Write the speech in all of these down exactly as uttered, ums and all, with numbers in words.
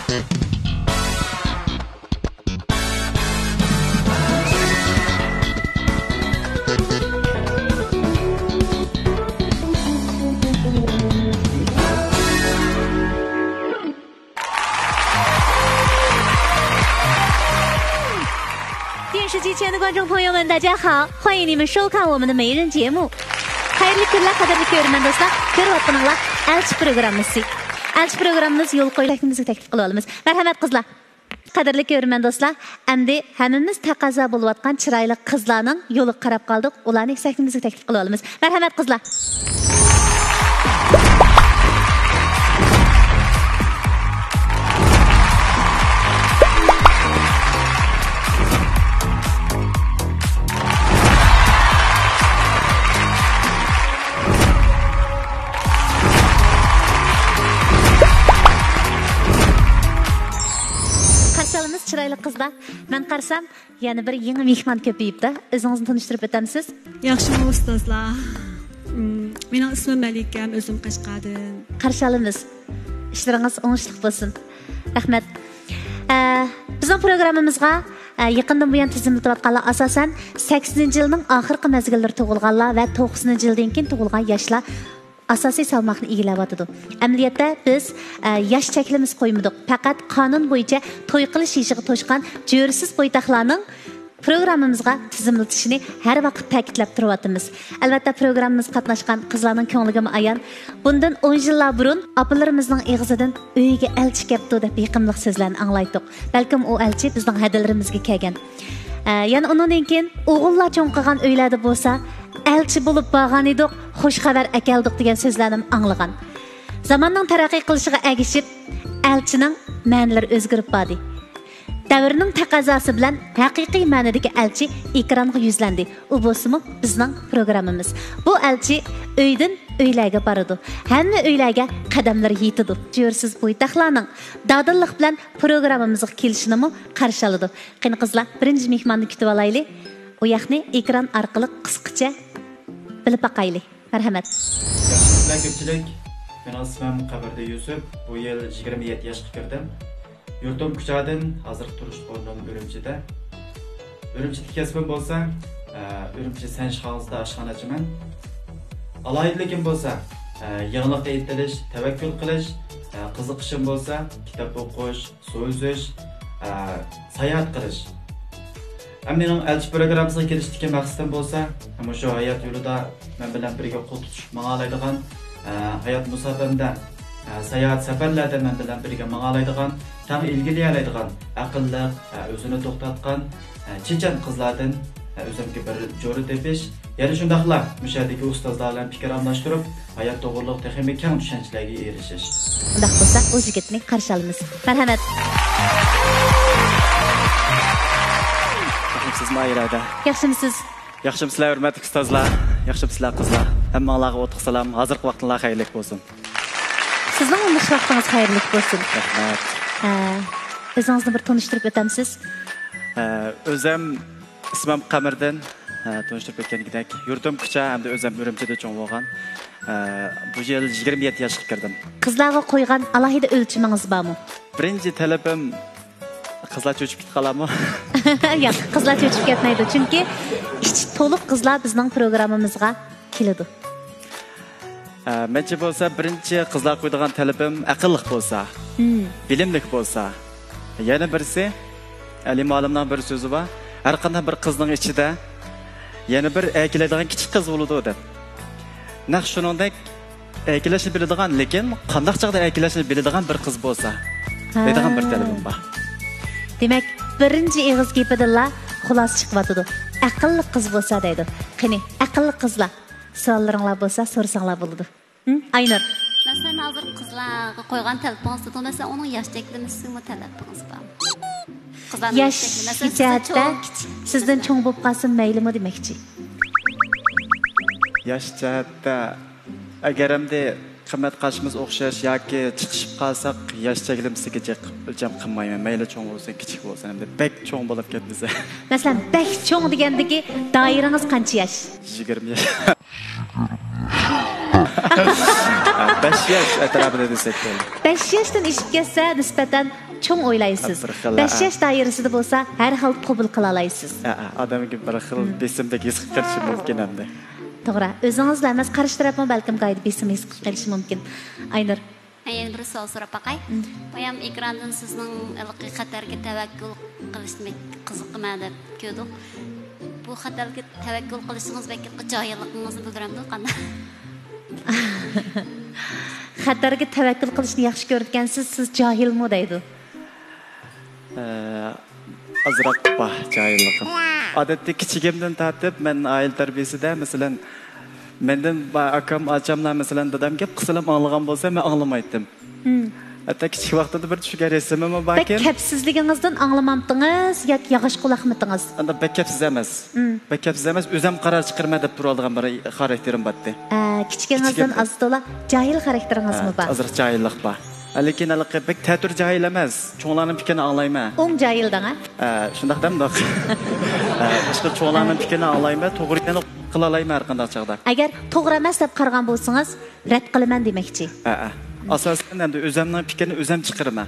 电视机前的观众朋友们，大家好，欢迎你们收看我们的每日节目。 خەيرلىك كۈنلەر، قەدىرلىك كۆرۈرمەن دوستلار، كۆرۈۋاتقىنىڭلار ئەلچى پروگراممىسى. ئەلچى پروگراممىمىز يول قويۇلۇشىمىزنى تەكلىپ قىلىۋالىمىز. مەرھەمەت قىزلار. قەدىرلىك كۆرۈرمەن دوستلار، ئەمدى ھەممىمىز تەقەززا بولۇۋاتقان چىرايلىق قىزلارنىڭ يولىغا قاراپ قالدۇق. ئۇلارنى سەھنىمىزگە تەكلىپ قىلىۋالىمىز. مەرھەمەت قىزلار. قارشى ئالىمىز چىرايلىق قىزلار. مەن قارىسام، يەنە بىر يېڭى مېھمان كۆپىيىپتۇ. ئۆزىڭىزنى تونۇشتۇرۇپ ئۆتەمسىز؟ ياخشىمۇ ئۇستازلار؟ مم، مېنىڭ ئىسمىم مەلىكەم، ئۆزۈم قەشقەردىن. قارشى ئالىمىز. ئىشلىرىڭىز ئوڭۇشلۇق بولسۇن. رەھمەت. ئە، بىزنىڭ پروگراممىمىزغا، ئە، يېقىندىن بۇيان تىزىملىتىۋاتقانلار ئاساسەن سەكسىنىنچى يىلنىڭ ئاخىرقى مەزگىللىرى تۇغۇلغانلار ۋە توقسىنىنچى يىلدىن كېيىن تۇغۇلغان ياشلار ئاساسىي سالماقنى ئىگىلەۋاتىدۇ. ئەمەلىيەتتە بىز، ئە، ياش چەكلىمىسى قويمىدۇق، پەقەت قانۇن بويىچە توي قىلىش يېشىغا توشقان جۆرىسىز بويتاقلارنىڭ پروگراممىمىزغا تىزىملىتىشىنى ھەر ۋاقىت تەكىتلەپ تۇرۇۋاتىمىز. ئەلۋەتتە، پروگراممىمىزغا قاتناشقان قىزلارنىڭ كۆڭلىگىمۇ ئايان، بۇندىن ئون يىللار بۇرۇن ئاپىلىرىمىزنىڭ ئېغىزىدىن «ئۆيگە ئەلچى كەپتۇ» دەپ يېقىملىق سۆزلەرنى ئاڭلايتتۇق. بەلكىم ئۇ ئەلچى بىزنىڭ ھەدىلىرىمىزگە كەلگەن. ئە، يەنە ئۇنىڭدىن كېيىن ئوغۇللار چوڭ قىلغان ئۆيلەردە بولسا، «ئەلچى بولۇپ بارغان ئىدۇق، خۇش خەۋەر ئەكەلدۇق» دېگەن سۆزلەرنىمۇ ئاڭلىغان. زاماننىڭ تەرەققىي قىلىشىغا ئەگىشىپ، ئەلچىنىڭ مەنىلىرى ئۆزگىرىپ باردى. دەۋرنىڭ تەقەززاسى بىلەن ھەقىقىي مەنىدىكى ئەلچى ئېكرانغا يۈزلەندى. ئۇ بولسىمۇ بىزنىڭ پروگراممىمىز. بۇ ئەلچى ئۆيدىن ئۆيلەرگە بارىدۇ. ھەممە ئۆيلەرگە قەدەملىرى يېتىدۇ. جۆرىسىز بويتاقلارنىڭ دادىللىق بىلەن پروگراممىمىزغا كېلىشىنىمۇ قارشى ئالىدۇ. قېنى قىزلار، بىرىنچى مېھماننى كۈتۈۋالايلى. ئۇ ياقنى ئېكران ئارقىلىق قىسقىچە بىلىپ باقايلى. مەرھەمەت. ياخشىمۇسىلەر كۆپچىلىك؟ مېنىڭ ئىسمىم قەبرىدىن يۈسۈپ. بۇ يىل يىگىرمە يەتتە ياشقا كىردىم. يۇرتۇم كۇچادىن، ھازىرقى تۇرۇشلۇق ئورنۇم ئۈرۈمچىدە. ئۈرۈمچىدىكى كەسپىم بولسا، ئە، ئۈرۈمچى سەنشى خاڭزىدا ئاشخانا ئاچىمەن. ئالاھىدىلىكىم بولسا، ئە، يېڭىلىققا ئىنتىلىش، تەۋەككۈل قىلىش، ئە، قىزىقىشىم بولسا، كىتاب ئوقۇش، سۇ ئۈزۈش، ئە، ساياھەت قىلىش. ھەم مېنىڭ ئەلچى پروگراممىسىغا كېلىشتىكى مەقسىتىم بولسا، مۇشۇ ھايات يولىدا مەن بىلەن بىرگە قول تۇتۇشۇپ ماڭالايدىغان، ئە، ھايات مۇساپەمدە، ئە، ساياھەت سەپەرلەردە مەن بىلەن بىرگە ماڭالايدىغان، تەڭ ئىلگىرىلىيەلەيدىغان، ئەقىللىق، ئە، ئۆزىنى توختاتقان، ئە، چېچەن قىزلاردىن، ئە، ئۆزۈمگە بىر جورا تېپىش، يەنە شۇنداقلا مۇشۇ يەردىكى ئۇستازلار بىلەن پىكىر ئالماشتۇرۇپ، ھايات توغرۇلۇق تېخىمۇ كەڭ چۈشەنچىلەرگە ئېرىشىش. ئۇنداق بولسا، ئۇ يىگىتنى قارشى ئالىمىز. مەرھەمەت. ياخشىمسىزمۇ، ئايرادە؟ ياخشىمسىز؟ ياخشىمسىلەر، ھۆرمەتلىك ئۇستازلار؟ ياخشىمسىلەر، قىزلار؟ ھەممىڭلارغا ئوتلۇق سالام. ھازىرقى ۋاقتىڭلار خەيرلىك بولسۇن. سىزنىڭ ئوڭۇشلۇق ۋاقتىڭىز خەيرلىك بولسۇن. رەھمەت. ھە، ئۆزىڭىزنى بىر تونۇشتۇرۇپ ئۆتەمسىز؟ ھە، ئۆزۈم ئىسمىم قەمەردىن، ھە، تونۇشتۇرۇپ ئۆتكەندىكىدەك، يۇرتۇم كۇچا ھەمدە ئۆزۈم ئۈرۈمچىدە چوڭ بولغان. ھە، بۇ يىل يىگىرمە يەتتە ياشقا كىردىم. قىزلارغا قويغان ئالاھىدە ئۆلچىمىڭىز بارمۇ؟ بىرىنچى تەلىپىم، قىزلار چۆچۈپ كېتىپ قالارمۇ؟ ياق، قىزلار چۆچۈپ كەتمەيدۇ، چۈنكى ئىچى تولۇق قىزلار بىزنىڭ پروگراممىمىزغا كېلىدۇ. ئە، مەنچە بولسا، بىرىنچى قىزلار قويىدىغان تەلىپىم ئەقىللىق بولسا، مم، بىلىملىك بولسا. يەنە بىرسى، ئەلى مۇئەللىمنىڭ بىر سۆزى بار، ھەر قانداق بىر قىزنىڭ ئىچىدە يەنە بىر ئەركىلەيدىغان كىچىك قىز بولىدۇ، دەپ. نەق شۇنىڭدەك، ئەركىلەشنى بىلىدىغان، لېكىن قانداق چاغدا ئەركىلەشنى بىلىدىغان بىر قىز بولسا، ھە، دەيدىغان بىر تەلىپىم بار. دېمەك، بىرىنچى ئېغىز گېپىدىنلا خۇلاسە چىقىۋاتىدۇ. ئەقىللىق قىز بولسا دەيدۇ. قېنى، ئەقىللىق قىزلار، سوئاللىرىڭلار بولسا سورىساڭلار بولىدۇ. ھە، ئاينۇر؟ مەسىلەن، ھازىر قىزلارغا قويغان تەلىپىڭىز دېدىڭ، مەسىلەن، ئۇنىڭ ياش چەكلىمىسىمۇ تەلىپىڭىز بارمۇ؟ قىزلارنىڭ ياش ياش چەكلىمىسى، مەسىلەن، ياش سىزدىن چوڭ، جەھەتتە، كىچىك، سىزدىن مەسىلەن، چوڭ بولۇپ قالسىمۇ مەيلىمۇ دېمەكچى؟ ياش جەھەتتە، ئەگەر ئەمدى قىممەت قارىشىمىز ئوخشاش ياكى چىقىشىپ قالساق، ياش چەكلىمىسىگە جىق ئۆلچەم قىلمايمەن. مەيلى چوڭ بولسۇن، كىچىك بولسۇن، ئەمدى بەك چوڭ بولۇپ كەتمىسە. مەسىلەن، بەك چوڭ دېگەندىكى دائىرىڭىز قانچە ياش؟ يىگىرمە ياش. بەش ياش ئەتراپىدا دېسەك بولىدۇ. بەش ياشتىن ئېشىپ كەتسە، نىسبەتەن چوڭ ئويلايسىز. بىر خىل، بەش ھە. ياش دائىرىسىدا بولسا، ھەر ھالدا قوبۇل قىلالايسىز. ھە، ھە، ئادەمگە بىر خىل بېسىمدەك ھېس قىلىپ قېلىشى مۇمكىن ئەمدى. توغرا. ئۆزىڭىزلا ئەمەس، قارشى تەرەپمۇ بەلكىم گايىدا بېسىم ھېس قىلىپ قېلىشى مۇمكىن. ئاينۇر. مەن يەنە بىر سوئال سوراپ باقاي. بايام ئېكراندىن سىزنىڭ ھېلىقى خەتەرگە تەۋەككۈل قىلىش دېمەك قىزىقىمەن دەپ كۆردۇق. بۇ خەتەرگە تەۋەككۈل قىلىشىڭىز بەك جاھىللىقىڭىزنى بىلدۈرەمدۇ قانداق؟ خەتەرگە تەۋەككۈل قىلىشنى ياخشى كۆرىدىكەنسىز، سىز جاھىلمۇ دەيدۇ. ئە، ئازراق بار جاھىللىقىم. ئادەتتە كىچىكىمدىن تارتىپ مەن ئائىلە تەربىيەسىدە، مەسىلەن، مەندىن با-، ئاكام، ئاچاملار، مەسىلەن، دادام گەپ قىلسىلا ئاڭلىغان بولسا، مەن ئاڭلىمايتتىم. ھەتتا كىچىك ۋاقتىمدا بىر چۈشكەن رەسىمىممۇ بەك باركەن. كەپسىزلىكىڭىزدىن ئاڭلىمامتىڭىز ياكى ياغاچ قۇلاقمىتىڭىز؟ ئاندا بەك كەپسىز ئەمەس. بەك كەپسىز ئەمەس، ئۆزەم قارار چىقىرىمەن دەپ تۇرۇۋالىدىغان بىر خاراكتېرىم بارتتى. ئە، كىچىكىڭىزدىن كىچىكىمدە. ئاز تولا جاھىل خاراكتېرىڭىزمۇ ھە، بار؟ ئازراق جاھىللىق بار. ھە، لېكىن ھېلىقى بەك تەتۈر جاھىل ئەمەس. چوڭلارنىڭ پىكرىنى ئاڭلايمەن. ئوڭ جاھىل دەڭە. ھە، شۇنداق دەمدۇق. ھە، باشقا چوڭلارنىڭ پىكرىنى ئاڭلايمەن، توغرا يەنە قىلالايمەن ھەر قانداق چاغدا. ئەگەر توغرا ئەمەس دەپ قارىغان بولسىڭىز، رەت قىلىمەن دېمەكچى. ھە، ھە. ئاساسەن ئەمدى ئۆزەمنىڭ پىكرىنى ئۆزەم چىقىرىمەن.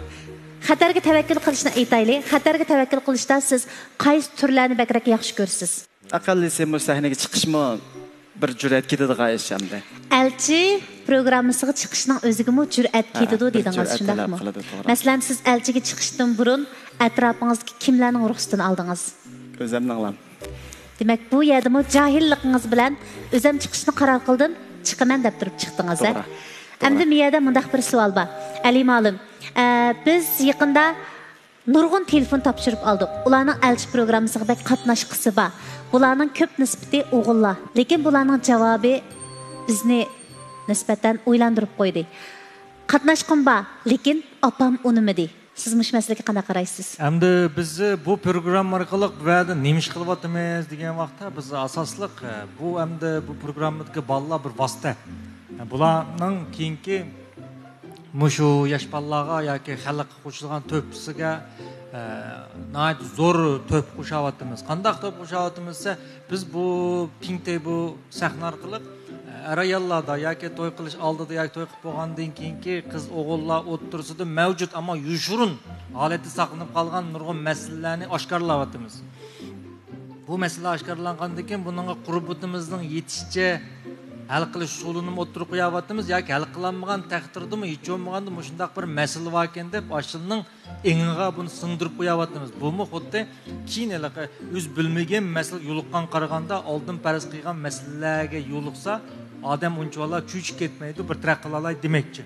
خەتەرگە تەۋەككۈل قىلىشنى ئېيتايلى. خەتەرگە تەۋەككۈل قىلىشتا سىز قايسى تۈرلەرنى بەكرەك ياخشى كۆرىسىز؟ ئەقەللىسى مۇشۇ سەھنىگە چىقىشمۇ بىر جۈرئەت كېتىدىغان ئىش ئەمدى. ئەلچى پروگراممىسىغا چىقىشنىڭ ئۆزىگىمۇ جۈرئەت ھە، كېتىدۇ بىر دېدىڭىز، جۈرئەت تەلەپ شۇنداقمۇ؟ قىلىدۇ، توغرا. مەسىلەن، سىز ئەلچىگە چىقىشتىن بۇرۇن ئەتراپىڭىزدىكى كىملەرنىڭ رۇخسىتىنى ئالدىڭىز؟ ئۆزەمنىڭلا. دېمەك، بۇ يەردىمۇ جاھىللىقىڭىز بىلەن ئۆزەم چىقىشنى قارار قىلدىم، چىقىمەن دەپ تۇرۇپ چىقتىڭىز، ھە؟ توغرا. ئەمدى توغرا. مۇ يەردە مۇنداق بىر سوئال بار. ئەلى مۇئەللىم، ئە، بىز يېقىندا نۇرغۇن تېلېفون تاپشۇرۇپ ئالدۇق. ئۇلارنىڭ ئەلچى پروگراممىسىغا بەك قاتناشقۇسى بار. بۇلارنىڭ كۆپ نىسبىتى ئوغۇللار. لېكىن بۇلارنىڭ جاۋابى بىزنى نىسبەتەن ئويلاندۇرۇپ قويدى. قاتناشقۇم بار، لېكىن ئاپام ئۇنىمىدى. سىز مۇشۇ مەسىلىگە قانداق قارايسىز؟ ئەمدى بىز بۇ پروگرامما ئارقىلىق بۇ يەردە نېمە ئىش قىلىۋاتىمىز دېگەن ۋاقىتتا، بىز ئاساسلىق، ئە، بۇ ئەمدى بۇ پروگراممىدىكى بالىلار بىر ۋاسىتە. ئە، بۇلارنىڭ كېيىنكى مۇشۇ ياش بالىلارغا ياكى خەلققە قوشۇلغان تۆھپىسىگە، ئە، ناھايىتى زور تۆھپە قوشاۋاتىمىز. قانداق تۆھپە قوشاۋاتىمىز دېسە، بىز بۇ پىڭتەي بۇ سەھنە ئارقىلىق، ئە، ئەر-ئاياللاردا ياكى توي قىلىش ئالدىدا ياكى توي قىلىپ بولغاندىن كېيىنكى قىز-ئوغۇللار ئوتتۇرىسىدا مەۋجۇت، ئەمما يوشۇرۇن ھالەتتە ساقلىنىپ قالغان نۇرغۇن مەسىلىلەرنى ئاشكارىلاۋاتىمىز. بۇ مەسىلە ئاشكارىلانغاندىن كېيىن بۇنىڭغا قۇربىتىمىزنىڭ يېتىشىچە ھەل قىلىش ئۇسۇلىنىمۇ ئوتتۇرىغا قويۇۋاتىمىز ياكى ھەل قىلالمىغان تەقدىردىمۇ ھېچ بولمىغاندا مۇشۇنداق بىر مەسىلە باركەن دەپ ئاشۇنىڭ ئېڭىغا بۇنى سىڭدۈرۈپ قويۇۋاتىمىز. بۇمۇ خۇددى كېيىن ھېلىقى ئۆزى بىلمىگەن مەسىلىگە يولۇققان قارىغاندا ئالدىن پەرەز قىلغان مەسىلىلەرگە يولۇقسا ئادەم ئۇنچىۋالا چۆچۈپ كەتمەيدۇ، بىر تەرەپ قىلالاي دېمەكچى.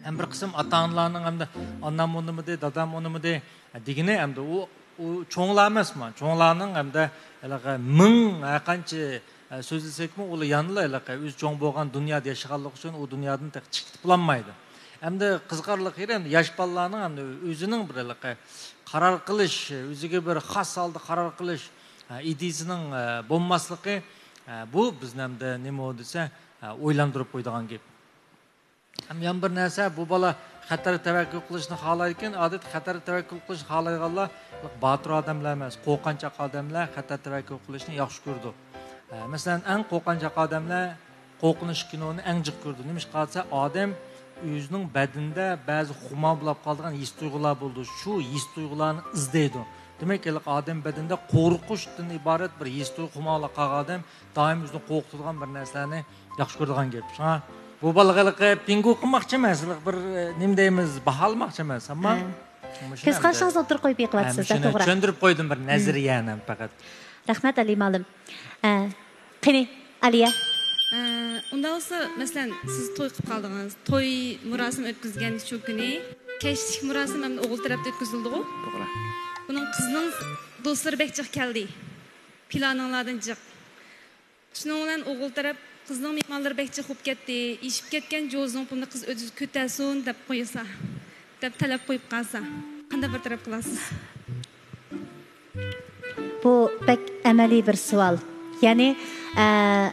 ھەم بىر قىسىم ئاتا-ئانىلارنىڭ ئەمدى ئانام ئۇنىمىدى، دادام ئۇنىمىدى دېگىنى ئەمدى ئۇ ئۇ چوڭلار ئەمەسما؟ چوڭلارنىڭ ھەمدە ھېلىقى مىڭ ھەرقانچە، ئە، سۆزلىسەكمۇ، ئۇلار يەنىلا ھېلىقى ئۆزى چوڭ بولغان دۇنيادا ياشىغانلىقى ئۈچۈن ئۇ دۇنيادىن تېخى چىقىپ كېتىپلانمايدۇ. ئەمدى قىزىقارلىق يېرى، ئەمدى ياش بالىلارنىڭ ئەمدى ئۆزىنىڭ بىر ھېلىقى قارار قىلىش، ئۆزىگە بىر خاس ھالدا قارار قىلىش، ئە، ئىدىيىسىنىڭ، ئە، بولماسلىقى، ئە، بۇ بىزنى ئەمدى نېمە دېسە، ئە، ئويلاندۇرۇپ قويىدىغان گەپ. ھەم يەنە بىر نەرسە، بۇ بالا خەتەرگە تەۋەككۈل قىلىشنى خالايدىكەن. ئادەتتە خەتەرگە تەۋەككۈل قىلىشنى خالايدىغانلار باتۇر ئادەملەر ئەمەس، قورقۇنچاق ئادەملەر خەتەر تەۋەككۈل قىلىشنى ياخشى كۆرىدۇ. ئە، مەسىلەن، ئەڭ قورقۇنچاق ئادەملەر قورقۇنچ كىنونى ئەڭ جىق كۆرىدۇ. نېمىشقا دېسە، ئادەم ئۆزىنىڭ بەدىنىدە بەزى خۇمار بولاپ قالىدىغان ھېس تۇيغۇلار بولىدۇ. شۇ ھېس تۇيغۇلارنى ئىزدەيدۇ. دېمەك، ھېلىقى ئادەم بەدىنىدە قورقۇشتىن ئىبارەت بىر ھېس تۇيغۇ خۇمارلىق قالغان ئادەم دائىم ئۆزىنى قورقۇتىدىغان بىر نەرسىلەرنى ياخشى كۆرىدىغان گەپ. شۇڭا بۇ بالىغا ھېلىقى بىنگو قىلماقچى ئەمەس، ھېلىقى بىر، ئە، نېمە دەيمىز، باھالىماقچى ئەمەس، ئەمما ھە. مۇشۇنى كۆز قارىشىڭىزنى ئوتتۇرىغا قويۇپ ھە، بېقىۋاتىسىز، مۇشۇنى توغرا. چۈشەندۈرۈپ قويدۇم بىر نەزەرىيەنى پەقەت. رەھمەت، ئەلى مۇئەللىم. ئە، قېنى، ئالىيە؟ ئە، ئۇنداق بولسا، مەسىلەن، سىز توي قىلىپ قالدىڭىز، توي مۇراسىمى ئۆتكۈزگەن شۇ كۈنى، كەچلىك مۇراسىم ئەمدى ئوغۇل تەرەپتە ئۆتكۈزۈلىدىغۇ؟ توغرا. ئۇنىڭ قىزنىڭ دوستلىرى بەك جىق كەلدى. پىلانىڭلاردىن جىق. شۇنىڭ بىلەن ئوغۇل تەرەپ قىزنىڭ مېھمانلىرى بەك جىق بولۇپ كەتتى، ئېشىپ كەتكەن جوزىنىڭ پۇلىنى قىز ئۆزى كۆتەرسۇن دەپ قويسا، دەپ تەلەپ قويۇپ قالسا، قانداق بىر تەرەپ قىلارسىز؟ بۇ بەك ئەمەلىي بىر سوئال. يەنى، ئە،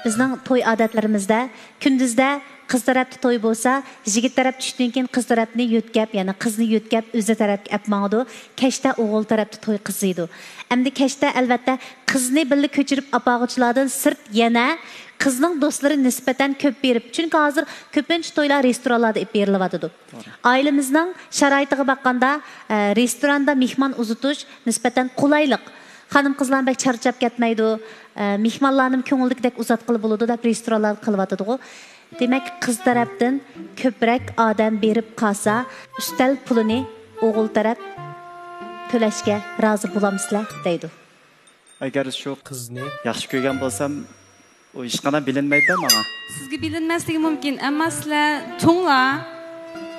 بىزنىڭ توي ئادەتلىرىمىزدە كۈندۈزدە قىز تەرەپتە توي بولسا، يىگىت تەرەپ چۈشتىن كېيىن قىز تەرەپنى يۆتكەپ، يەنى قىزنى يۆتكەپ ئۆزى تەرەپكە ئەپ ماڭىدۇ. كەچتە ئوغۇل تەرەپتە توي قىزىيدۇ. ئەمدى كەچتە، ئەلۋەتتە، قىزنى بىللە كۆچۈرۈپ ئاپارغۇچىلاردىن سىرت يەنە قىزنىڭ دوستلىرى نىسبەتەن كۆپ بېرىپ، چۈنكى ھازىر كۆپىنچە تويلار رېستورانلاردا ئېلىپ بېرىلىۋاتىدۇ. ئائىلىمىزنىڭ شارائىتىغا باققاندا، ئە، رېستوراندا مېھمان ئۇزىتىش نىسبەتەن قولايلىق. خانىم-قىزلارمۇ بەك چارچاپ كەتمەيدۇ. ئە، مېھمانلارنىمۇ كۆڭۈلدىكىدەك ئۇزاتقىلى بولىدۇ دەپ رېستورانلاردا قىلىۋاتىدىغۇ. دېمەك، قىز تەرەپتىن كۆپرەك ئادەم بېرىپ قالسا، ئۈستەل پۇلىنى ئوغۇل تەرەپ تۆلەشكە رازى بولامسىلەر؟ دەيدۇ. ئەگەر شۇ قىزنى ياخشى كۆرگەن بولسام، ئۇ ھېچقانداق بىلىنمەيدۇ ماڭا. سىزگە بىلىنمەسلىكى مۇمكىن، ئەمما سىلەر چوڭلار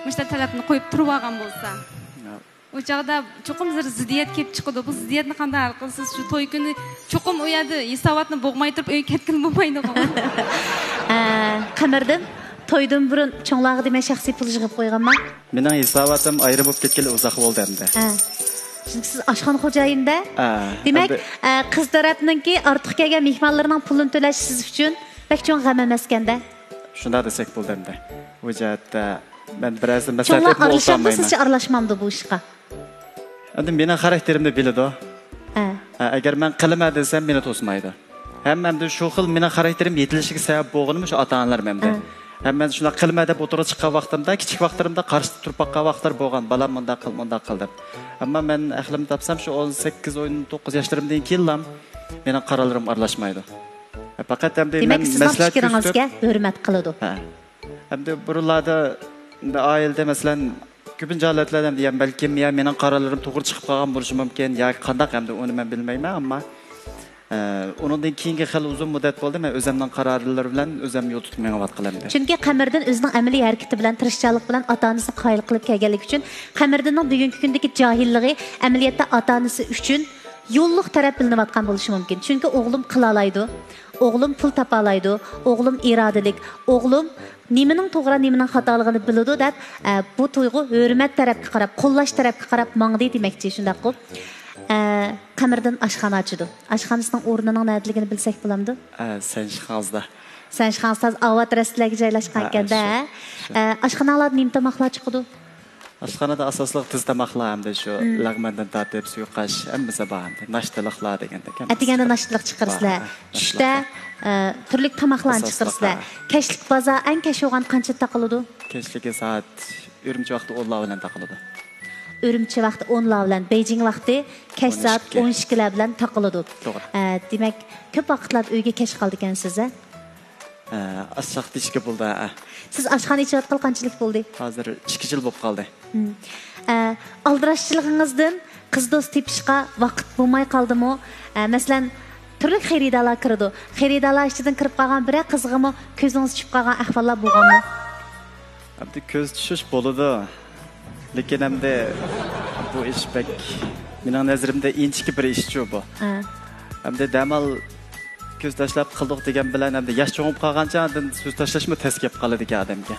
مۇشۇنداق تەلەپنى قويۇپ تۇرۇۋالغان بولسا. ياق. ئۇ چاغدا چوقۇم بىر زىددىيەت كېلىپ چىقىدۇ. بۇ زىددىيەتنى قانداق ھەل قىلىسىز؟ شۇ توي كۈنى چوقۇم ئۇ يەردە ھېساباتنى بوغماي تۇرۇپ ئۆيگە كەتكىلى بولمايدىغۇ. ئە، قەمەردىن، تويدىن بۇرۇن چوڭلارغا دېمەي شەخسىي پۇل يىغىپ قويغانما؟ مېنىڭ ھېساباتىم ئايرىم بولۇپ كەتكىلى ئۇزاق بولدى ئەمدى. ھە. چۈنكى سىز ئاشخانا خوجايىنىدە. ھە، دېمەك، ئەمدى ئە، قىز تەرەپنىڭكى ئارتۇق كەلگەن مېھمانلىرىنىڭ پۇلىنى تۆلەش سىز ئۈچۈن بەك چوڭ غەم ئەمەسكەندە. شۇنداق دېسەك بولدى ئەمدى. بۇ جەھەتتە مەن بىر ئەرزدە چوڭلار مەسلىھەت ئېلىپمۇ ئارىلىشامدۇ، ئولتۇرالمايمەن. سىزچە ئارىلاشمامدۇ بۇ ئىشقا؟ ئەمدى مېنىڭ خاراكتېرىمنى بىلىدۇ. ھە. ھە، ئەگەر مەن قىلىمەن دېسەم، مېنى توسمايدۇ. ھەم ئەمدى شۇ خىل مېنىڭ خاراكتېرىم يېتىلىشىگە سەۋەب بولغىنىمۇ شۇ ئاتا-ئانىلىرىم ئەمدى. ھە. ھەم مەن شۇنداق قىلىمەن دەپ ئوتتۇرىغا چىققان ۋاقتىمدا، كىچىك ۋاقىتلىرىمدا قارشى تۇرۇپ باققان ۋاقىتلار بولغان، بالام مۇنداق قىل، مۇنداق قىل دەپ. ئەمما مەن ئەقلىمنى تاپسام، شۇ ئون سەككىز، ئون توققۇز ياشلىرىمدىن كېيىنلا مېنىڭ قارارلىرىمغا ئارىلاشمايدۇ. پەقەت ئەمدى دېمەك، مەن سىزنىڭ مەسلىھەت پىكرىڭىزگە كۆرسىتىپ ھۆرمەت قىلىدۇ. ھە. ئەمدى بۇرۇنلاردا ئەمدى ئائىلىدە، مەسىلەن، كۆپىنچە ھالەتلەردە ئەمدى يا بەلكىم يا مېنىڭ قارارلىرىم توغرا چىقىپ قالغان بولۇشى مۇمكىن، ياكى قانداق، ئەمدى ئۇنى مەن بىلمەيمەن، ئەمما، ئە، ئۇنىڭدىن كېيىنكى خېلى ئۇزۇن مۇددەت بولدى، مەن ئۆزۈمنىڭ قارارلىرى بىلەن ئۆزۈم يول تۇتۇپ مېڭىۋاتقىلى ئەمدى. چۈنكى قەمەردىن ئۆزىنىڭ ئەمەلىي ھەرىكىتى بىلەن، تىرىشچانلىقى بىلەن ئاتا-ئانىسىنى قايىل قىلىپ كەلگەنلىكى ئۈچۈن، قەمەردىننىڭ بۈگۈنكى كۈندىكى جاھىللىقى ئەمەلىيەتتە ئاتا-ئانىسى ئۈچۈن يوللۇق تەرەپ بىلىنىۋاتقان بولۇشى مۇمكىن. چۈنكى ئوغلۇم قىلالايدۇ، ئوغلۇم پۇل تاپالايدۇ، ئوغلۇم ئىرادىلىك، ئوغلۇم نېمىنىڭ توغرا، نېمىنىڭ خاتالىقىنى بىلىدۇ دەپ، ئە، بۇ تۇيغۇ ھۆرمەت تەرەپكە قاراپ، قوللاش تەرەپكە قاراپ ماڭدى دېمەكچى، شۇنداققۇ؟ ئە، قەمەردىن ئاشخانا ئاچىدۇ. ئاشخانىسىنىڭ ئورنىنىڭ نەدىلىكىنى بىلسەك بولامدۇ؟ ئە، سەنشىخاڭزدا. سەنشىخاڭزدا ئاۋات رەستىلەرگە جايلاشقان ھە، ئىكەندە، شۇ، شۇ. ئە، ئاشخاناڭلاردا نېمە تاماقلار چىقىدۇ؟ ئاشخانىدا ئاساسلىق تۈز تاماقلار ھەمدە شۇ مم. لەغمەندىن تارتىپ سۇيۇقئاش ھەممىسى بار ھەمدە ناشتىلىقلار دېگەندەك ھەممىسى ئەتىگەندە بار. ناشتىلىق چىقىرىسىلەر. بار، ھە، چۈشتە، ناشتىلىق. ئە، تۈرلۈك تاماقلارنى ئاساسلىق، چىقىرىسىلەر. ھە. كەچلىك بازار ئەڭ كەچ بولغان قانچىدا تاقىلىدۇ؟ كەچلىكى سائەت ئۈرۈمچى ۋاقتى ئونلار بىلەن تاقىلىدۇ. ئۈرۈمچى ۋاقتى ئونلار بىلەن، بېيجىڭ ۋاقتى كەچ سائەت ئون ئىككى. ئون ئىككىلەر بىلەن تاقىلىدۇ. توغرا. ئە، دېمەك، كۆپ ۋاقىتلاردا ئۆيگە كەچ قالىدىكەنسىز، ھە؟ ئە، ئاز چاغ دېيىشكە بولىدۇ، ھە. سىز ئاشخانا ئېچىۋاتقىلى قانچىلىك بولدى؟ ھازىر ئىككى يىل بولۇپ قالدى. ھىم. ئە، ئالدىراشچىلىقىڭىزدىن قىز دوست تېپىشقا ۋاقىت بولماي قالدىمۇ؟ ئە، مەسىلەن، تۈرلۈك خېرىدارلار كىرىدۇ. خېرىدارلار ئىچىدىن كىرىپ قالغان بىرەر قىزغىمۇ كۆزىڭىز چۈشۈپ قالغان ئەھۋاللار بولغانمۇ؟ ئەمدى كۆز چۈشۈش بولىدۇ. لېكىن ئەمدى بۇ ئىش بەك مېنىڭ نەزىرىمدە ئىنچىكە بىر ئىشچۇ بۇ. ھە. ئەمدى دەمال كۆز تاشلاپ قىلدۇق دېگەن بىلەن ئەمدى ياش چوڭىيىپ قالغانچە ئاندىن سۆز تاشلاشمۇ تەس كېلىپ قالىدىكەن ئادەمگە.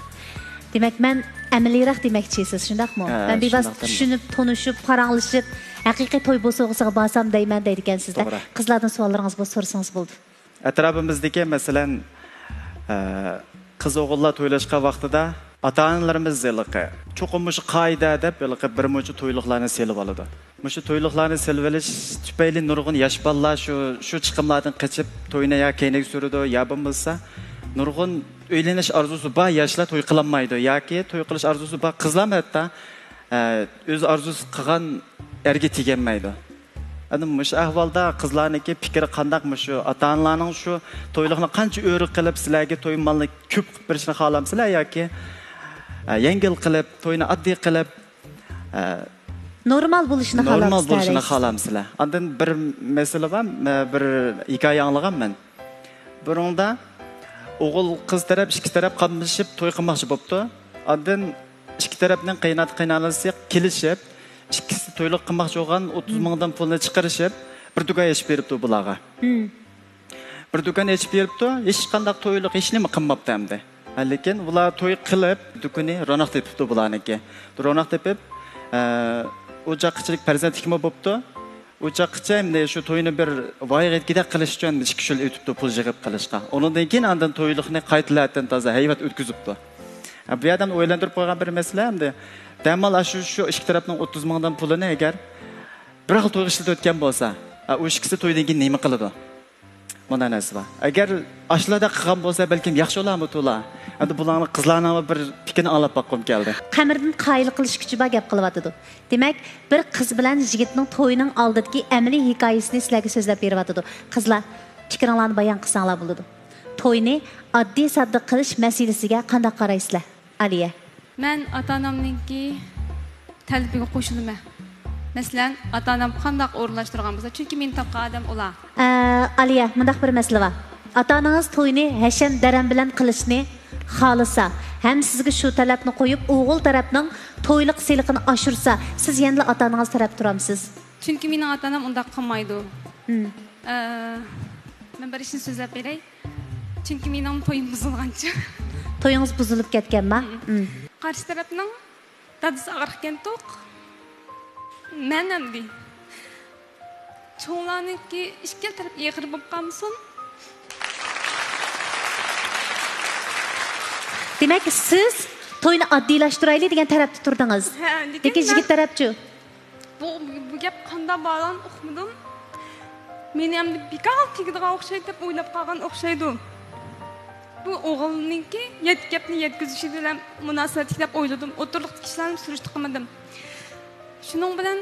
دېمەك، مەن ئەمەلىيرەك دېمەكچىسىز، شۇنداقمۇ؟ ھە، مەن بىۋاسىتە شۇنداق دەيمەن. چۈشىنىپ، تونۇشۇپ، پاراڭلىشىپ، ھەقىقىي توي بوسۇغىسىغا بارسام دەيمەن دەيدىكەنسىز-دە. توغرا. قىزلاردىن سوئاللىرىڭىز بولسا سورىسىڭىز بولىدۇ. ئەتراپىمىزدىكى، مەسىلەن، ئە، قىز ئوغۇللار تويلاشقان ۋاقتىدا ئاتا-ئانىلىرىمىز ھېلىقى چوقۇم مۇشۇ قائىدە دەپ ھېلىقى بىر مۇنچە تويلۇقلارنى سېلىۋالىدۇ. مۇشۇ تويلۇقلارنى سېلىۋېلىش تۈپەيلى نۇرغۇن ياش بالىلار شۇ، شۇ چىقىملاردىن قېچىپ توينى يا كەينىگە سۈرىدۇ، يا بولمىسا نۇرغۇن ئۆيلىنىش ئارزۇسى بار ياشلار توي قىلالمايدۇ ياكى توي قىلىش ئارزۇسى بار قىزلارمۇ ھەتتا، ئە، ئۆز ئارزۇسى قىلغان ئەرگە تېگەلمەيدۇ. ئەنە مۇشۇ ئەھۋالدا قىزلارنىڭكى پىكرى قانداق؟ مۇشۇ ئاتا-ئانىلارنىڭ شۇ تويلۇقنى قانچە ئۆرە قىلىپ، سىلەرگە توي مالنى كۆپ قىلىپ بېرىشنى خالامسىلەر ياكى، ئە، يەڭگىل قىلىپ، توينى ئاددىي قىلىپ، ئە، نورمال بولۇشىنى نورمال خالامسىلەر بولۇشىنى دەيسىز. خالامسىلەر. ئاندىن بىر مەسىلە بار، مە-، بىر ھېكايە ئاڭلىغان مەن. بۇنىڭدا ئوغۇل قىز تەرەپ، ئىككى تەرەپ قاملىشىپ توي قىلماقچى بوپتۇ. ئاندىن ئىككى تەرەپنىڭ قېيىنئاتا-قېيىنئانىسى كېلىشىپ، ئىككىسى تويلۇق قىلماقچى بولغان ئوتتۇز مىڭدىن پۇلنى چىقىرىشىپ، بىر دۇكان ئېچىپ بېرىپتۇ بۇلارغا. ھىم. بىر دۇكان ئېچىپ بېرىپتۇ، ھېچقانداق تويلۇق ھېچنېمە قىلماپتۇ ئەمدى. ھە، لېكىن ئۇلار توي قىلىپ، دۇكىنى روناق تېپىپتۇ بۇلارنىڭكى. روناق تېپىپ، ئە، ئوچاق ئىچىلىك پەرزەنتلىكمۇ بوپتۇ. ئۇ چاغقىچە ئەمدى شۇ توينى بىر ۋايىغا يەتكۈدەك قىلىش ئۈچۈن ئىككى ئۈچ يىل ئۆتۈپتۇ پۇل يىغىپ قىلىشقا. ئۇنىڭدىن كېيىن ئاندىن تويلۇقنى قايتىلەتتىن تازا ھەيۋەت ئۆتكۈزۈپتۇ. بۇ يەردە ئويلاندۇرۇپ قويغان بىر مەسىلە ئەمدى، دەمال ئاشۇ شۇ ئىككى تەرەپنىڭ ئوتتۇز مىڭدىن پۇلىنى ئەگەر بىر خىل تويغا ئىشلىتىۋەتكەن بولسا، ئۇ ئىككىسى تويدىن كېيىن نېمە قىلىدۇ؟ مۇنداق نەرسە بار. ئەگەر ئاشۇلاردەك قىلغان بولسا، بەلكىم ياخشى بولارمۇ تولا؟ ئەمدى بۇلارنىڭ، قىزلارنىڭ بىر پىكرىنى ئاڭلاپ باققۇم كەلدى. قەمەردىن قايىل قىلىش كۈچى بار گەپ قىلىۋاتىدۇ. دېمەك، بىر قىز بىلەن يىگىتنىڭ تويىنىڭ ئالدىدىكى ئەمەلىي ھېكايىسىنى سىلەرگە سۆزلەپ بېرىۋاتىدۇ. قىزلار، پىكرىڭلارنى بايان قىلساڭلار بولىدۇ. توينى ئاددىي ساددا قىلىش مەسىلىسىگە قانداق قارايسىلەر؟ ئالىيە. مەن ئاتا-ئانامنىڭكى تەلىپىگە قوشۇلىمەن. مەسىلەن، ئاتا-ئانام قانداق ئورۇنلاشتۇرغان بولسا، چۈنكى مېنى تاپقان ئادەم ئۇلار. ئە، ئالىيە، مۇنداق بىر مەسىلە بار. ئاتا-ئانىڭىز توينى ھەشەم-دەرەم بىلەن قىلىشنى خالىسا، ھەم سىزگە شۇ تەلەپنى قويۇپ، ئوغۇل تەرەپنىڭ تويلۇق سېلىقىنى ئاشۇرسا، سىز يەنىلا ئاتا-ئانىڭىز تەرەپتە تۇرامسىز؟ چۈنكى مېنىڭ ئاتا-ئانام ئۇنداق قىلمايدۇ. مم. ئە، مەن بىر ئىشنى سۆزلەپ بېرەي. چۈنكى مېنىڭ تويۇم بۇزۇلغانچۇ. تويىڭىز بۇزۇلۇپ كەتكەنما؟ مم. مم. قارشى تەرەپنىڭ دادىسى ئاغرىقكەنتۇق. مەن ئەمدى. چوڭلارنىڭكى ئىككىلا تەرەپ ئېغىر بولۇپ قالمىسۇن. دېمەك، سىز توينى ئاددىيلاشتۇرايلى دېگەن تەرەپتە تۇردىڭىز. ھە، لېكىن لېكىن مەن يىگىت تەرەپچۇ؟ بۇ، بۇ گەپ قانداق بارغان ئۇقمىدىم. مېنى ئەمدى بىكار تېگىدىغان ئوخشايدۇ دەپ ئويلاپ قالغان ئوخشايدۇ. بۇ ئوغۇلنىڭكى يەت-، گەپنى يەتكۈزۈشى بىلەن مۇناسىۋەتلىك دەپ ئويلىدىم. ئوتتۇرىلىقتىكى كىشىلەرنى سۈرۈشتە قىلمىدىم. شۇنىڭ بىلەن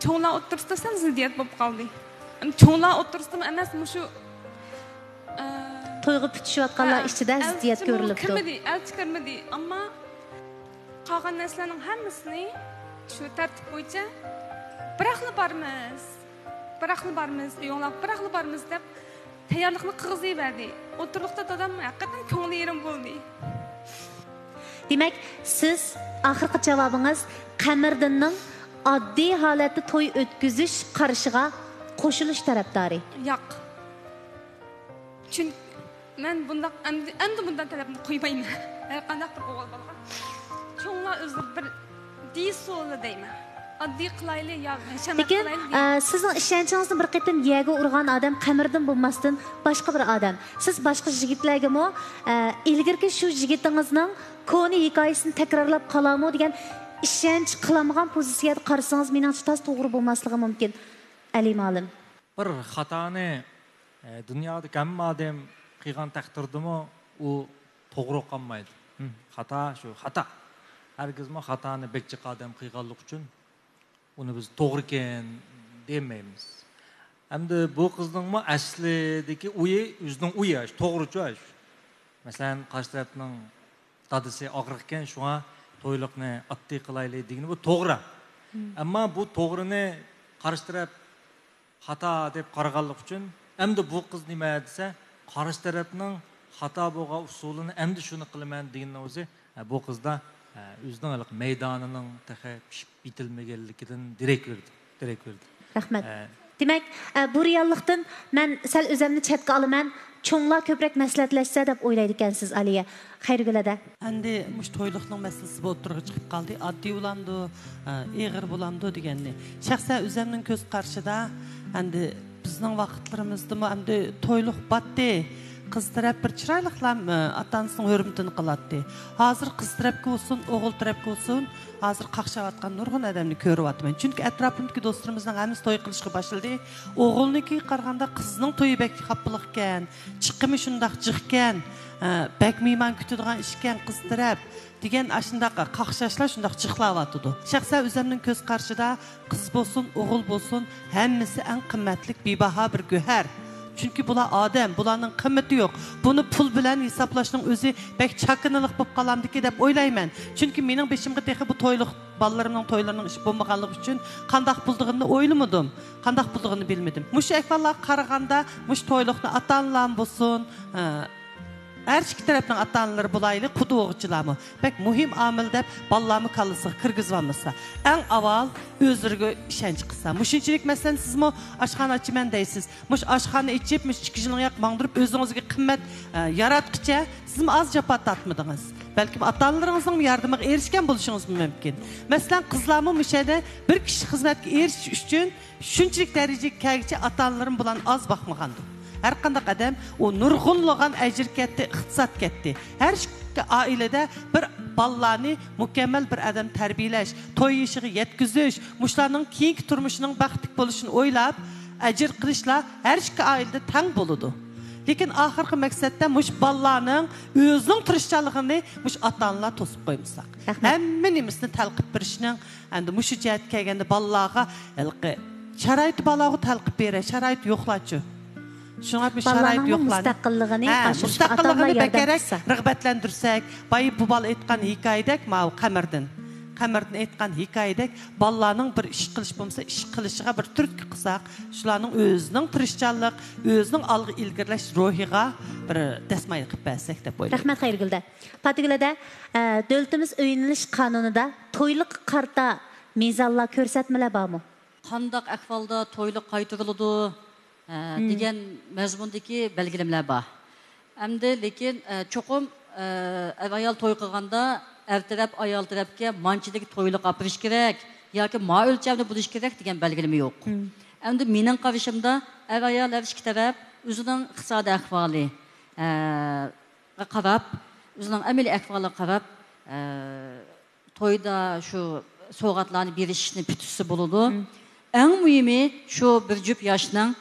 چوڭلار ئوتتۇرىسىدا سەل زىددىيەت بولۇپ قالدى. ئەمدى چوڭلار ئوتتۇرىسىدىمۇ ئەمەس، مۇشۇ، ئە، تويغا پۈتۈشۈۋاتقانلار ھە، ئىچىدە زىددىيەت ئەلچىمۇ كۆرۈلۈپتۇ. كىرمىدى، ئەلچى كىرمىدى. ئەمما قالغان نەرسىلەرنىڭ ھەممىسىنى شۇ تەرتىپ بويىچە بىراقلا بارىمىز، بىراقلا بارىمىز، ئۆيۈڭلارغا بىراقلا بارىمىز دەپ تەييارلىقنى قىلغۇزۇۋەردى. ئوتتۇرىلىقتا دادام ھەقىقەتەن كۆڭلى يېرىم بولدى. دېمەك، سىز ئاخىرقى جاۋابىڭىز قەمەردىننىڭ ئاددىي ھالەتتە توي ئۆتكۈزۈش قارىشىغا قوشۇلۇش تەرەپدارى. ياق. چۈنكى مەن بۇنداق ئەمدى، ئەمدى بۇنداق تەلەپنى قويمايمەن. ھەر قانداق بىر ئوغۇل بالىغا چوڭلار ئۆزلىرى بىر دېيىش ئۇسۇلى دەيمەن. ئاددىي قىلايلى يا ھەشەمەت لېكىن، قىلايلى دېيىش. ئە، سىزنىڭ ئىشەنچىڭىزنى بىر قېتىم يەرگە ئۇرغان ئادەم قەمەردىن بولماستىن باشقا بىر ئادەم. سىز باشقا يىگىتلەرگىمۇ، ئە، ئىلگىرىكى شۇ يىگىتىڭىزنىڭ كونا ھېكايىسىنى تەكرارلاپ قالارمۇ دېگەن ئىشەنچ قىلالمىغان پوزىتسىيەدە قارىسىڭىز، مېنىڭچە تاس توغرا بولماسلىقى مۇمكىن، ئەلى مۇئەللىم. بىر خاتانى، ئە، دۇنيادىكى ھەممە ئادەم قىلغان تەقدىردىمۇ ئۇ توغرا قالمايدۇ. خاتا شۇ، خاتا. ھەرگىزمۇ خاتانى بەك جىق ئادەم قىلغانلىقى ئۈچۈن ئۇنى بىز توغرىكەن دېمەيمىز. ئەمدى بۇ قىزنىڭمۇ ئەسلىدىكى ئويى، ئۆزىنىڭ ئويى، ئاشۇ توغرىچۇ، ئاشۇ. مەسىلەن، قارشى تەرەپنىڭ دادىسى ئاغرىقكەن، شۇڭا تويلۇقنى ئاددىي قىلايلى دېگىنى بۇ توغرا. مم. ئەمما بۇ توغرىنى قارشى تەرەپ خاتا دەپ قارىغانلىقى ئۈچۈن، ئەمدى بۇ قىز نېمە دېسە، قارشى تەرەپنىڭ خاتا بولغان ئۇسۇلىنى ئەمدى شۇنى قىلىمەن دېگىنىنىڭ ئۆزى، ئە، بۇ قىزدا، ئە، ئۆزىنىڭ ھېلىقى مەيدانىنىڭ تېخى پىشىپ يېتىلمىگەنلىكىدىن دېرەك بېرىدۇ، دېرەك بېرىدۇ. رەھمەت. ئە، دېمەك، ئە، بۇ رېئاللىقتىن مەن سەل ئۆزەمنى چەتكە ئالىمەن، چوڭلار كۆپرەك مەسلىھەتلەشسە دەپ ئويلايدىكەنسىز، ئالىيە. خەيرىگۈل ھەدە. ئەمدى مۇشۇ تويلۇقنىڭ مەسىلىسى بۇ ئوتتۇرىغا چىقىپ قالدى. ئاددىي بولامدۇ، ئە، ئېغىر بولامدۇ دېگەننى. شەخسەن ئۆزەمنىڭ كۆز قارىشىدا، ئەمدى بىزنىڭ ۋاقىتلىرىمىزدىمۇ ئەمدى تويلۇق باتتى. قىز تەرەپ بىر چىرايلىقلا، ئە، ئاتا-ئانىسىنىڭ ھۆرمىتىنى قىلاتتى. ھازىر قىز تەرەپكە بولسۇن، ئوغۇل تەرەپكە بولسۇن، ھازىر قاقشاۋاتقان نۇرغۇن ئادەمنى كۆرۈۋاتىمەن. چۈنكى ئەتراپىمدىكى دوستلىرىمىزنىڭ ھەممىسى توي قىلىشقا باشلىدى. ئوغۇلنىڭكىگە قارىغاندا قىزنىڭ تويى بەك خاپىلىقكەن، چىقىمى شۇنداق جىقكەن، ئە، بەك مېھمان كۈتىدىغان ئىشكەن قىز تەرەپ دېگەن ئاشۇنداق قاقشاشلار شۇنداق جىقلاۋاتىدۇ. شەخسەن ئۆزەمنىڭ كۆز قارىشىدا قىز بولسۇن، ئوغۇل بولسۇن، ھەممىسى ئەڭ قىممەتلىك، بىباھا بىر گۆھەر. چۈنكى بۇلار ئادەم، بۇلارنىڭ قىممىتى يوق. بۇنى پۇل بىلەن ھېسابلاشنىڭ ئۆزى بەك چاكىنىلىق بولۇپ قالامدىكى دەپ ئويلايمەن. چۈنكى مېنىڭ بېشىمغا تېخى بۇ تويلۇق بالىلىرىمنىڭ تويلىرىنىڭ ئىشى بولمىغانلىقى ئۈچۈن قانداق بولىدىغىنىنى ئويلىمىدىم. قانداق بولىدىغىنىنى بىلمىدىم. مۇشۇ ئەھۋاللارغا قارىغاندا، مۇشۇ تويلۇقنى ئاتا-ئانىلارمۇ بولسۇن، ئە، ھەر ئىككى تەرەپنىڭ ئاتا-ئانىلىرى بولايلى، قۇدا ئوغۇچىلارمۇ بەك مۇھىم ئامىل دەپ بالىلارمۇ كاللىسىغا كىرگۈزۈۋالمىسا، ئەڭ ئاۋۋال ئۆزلىرىگە ئىشەنچ قىلسا. مۇشۇنچىلىك، مەسىلەن، سىزمۇ ئاشخانا ئاچىمەن دەيسىز. مۇشۇ ئاشخانا ئېچىپ، مۇشۇ ئىككى يىلنى ياق ماڭدۇرۇپ، ئۆزىڭىزگە قىممەت، ئە، ياراتقىچە سىزمۇ ئاز جاپا تارتمىدىڭىز. بەلكىم ئاتا-ئانىلىرىڭىزنىڭ ياردىمىگە ئېرىشكەن بولۇشىڭىزمۇ مۇمكىن. مەسىلەن، قىزلارمۇ مۇشۇ يەردە بىر كىشىلىك خىزمەتكە ئېرىشىش ئۈچۈن شۇنچىلىك دەرىجىگە كەلگۈچە ئاتا-ئانىلىرىم بۇلارنى ئاز باقمىغاندۇ. ھەر قانداق ئادەم ئۇ نۇرغۇنلىغان ئەجىر كەتتى، ئىقتىساد كەتتى. ھەر ئىككى ئائىلىدە بىر بالىلارنى مۇكەممەل بىر ئادەم تەربىيەلەش، توي يېشىغا يەتكۈزۈش، مۇشۇلارنىڭ كېيىنكى تۇرمۇشىنىڭ بەختلىك بولۇشىنى ئويلاپ، ئەجىر قىلىشلار ھەر ئىككى ئائىلىدە تەڭ بولىدۇ. لېكىن ئاخىرقى مەقسەتتە مۇشۇ بالىلارنىڭ ئۆزىنىڭ تىرىشچانلىقىنى مۇشۇ ئاتا-ئانىلار توسۇپ قويمىساق. رەھمەت. ھەممە نېمىسىنى تەلقىپ بېرىشنىڭ، ئەمدى مۇشۇ جەھەتكە كەلگەندە بالىلارغا ھېلىقى شارائىتى، بالىلارغا تەلقىپ بېرە، شارائىتى يوقلارچۇ. شۇڭا بۇ شارائىت بالىلارنىڭمۇ يوقلارنى، مۇستەقىللىقىنى ھە، ئاشۇرۇشقا ئاتا-ئانىلار مۇستەقىللىقىنى ياردەم بەكرەك قىلسا. رىغبەتلەندۈرسەك، بايا بۇ بالا ئېيتقان ھېكايىدەك، ماۋۇ قەمەردىن، قەمەردىن ئېيتقان ھېكايىدەك بالىلارنىڭ بىر ئىش قىلىش بولمىسا، ئىش قىلىشىغا بىر تۈرتكە قىلساق، شۇلارنىڭ ئۆزىنىڭ تىرىشچانلىق، ئۆزىنىڭ ئالغا ئىلگىرىلەش روھىغا بىر دەسمايە قىلىپ بەرسەك دەپ ئويلايمەن. رەھمەت، خەيرىگۈلدە. پاتىگۈلەدە، ئە، دۆلىتىمىز ئۆيلىنىش قانۇنىدا تويلۇققا قارىتا مىزانلار، كۆرسەتمىلەر بارمۇ؟ قانداق ئەھۋالدا تويلۇق قايتۇرۇلىدۇ، ئە، دېگەن مەزمۇندىكى بەلگىلىمىلەر بار. ئەمدى لېكىن، ئە، چوقۇم، ئە، ئەر-ئايال توي قىلغاندا ئەر تەرەپ ئايال تەرەپكە مانچىلىك تويلۇق ئاپىرىش كېرەك ياكى ما ئۆلچەمدە بولۇش كېرەك دېگەن بەلگىلىمە يوق. ئەمدى مېنىڭ قارىشىمدا ئەر-ئايال ھەر ئىككى تەرەپ ئۆزىنىڭ ئىقتىسادىي ئەھۋالى، ئە، قاراپ، ئۆزىنىڭ ئەمەلىي ئەھۋالىغا قاراپ، ئە، تويدا شۇ سوۋغاتلارنى بېرىشنى پۈتۈشسە بولىدۇ. ئەڭ مۇھىمى شۇ بىر جۈپ ياشنىڭ،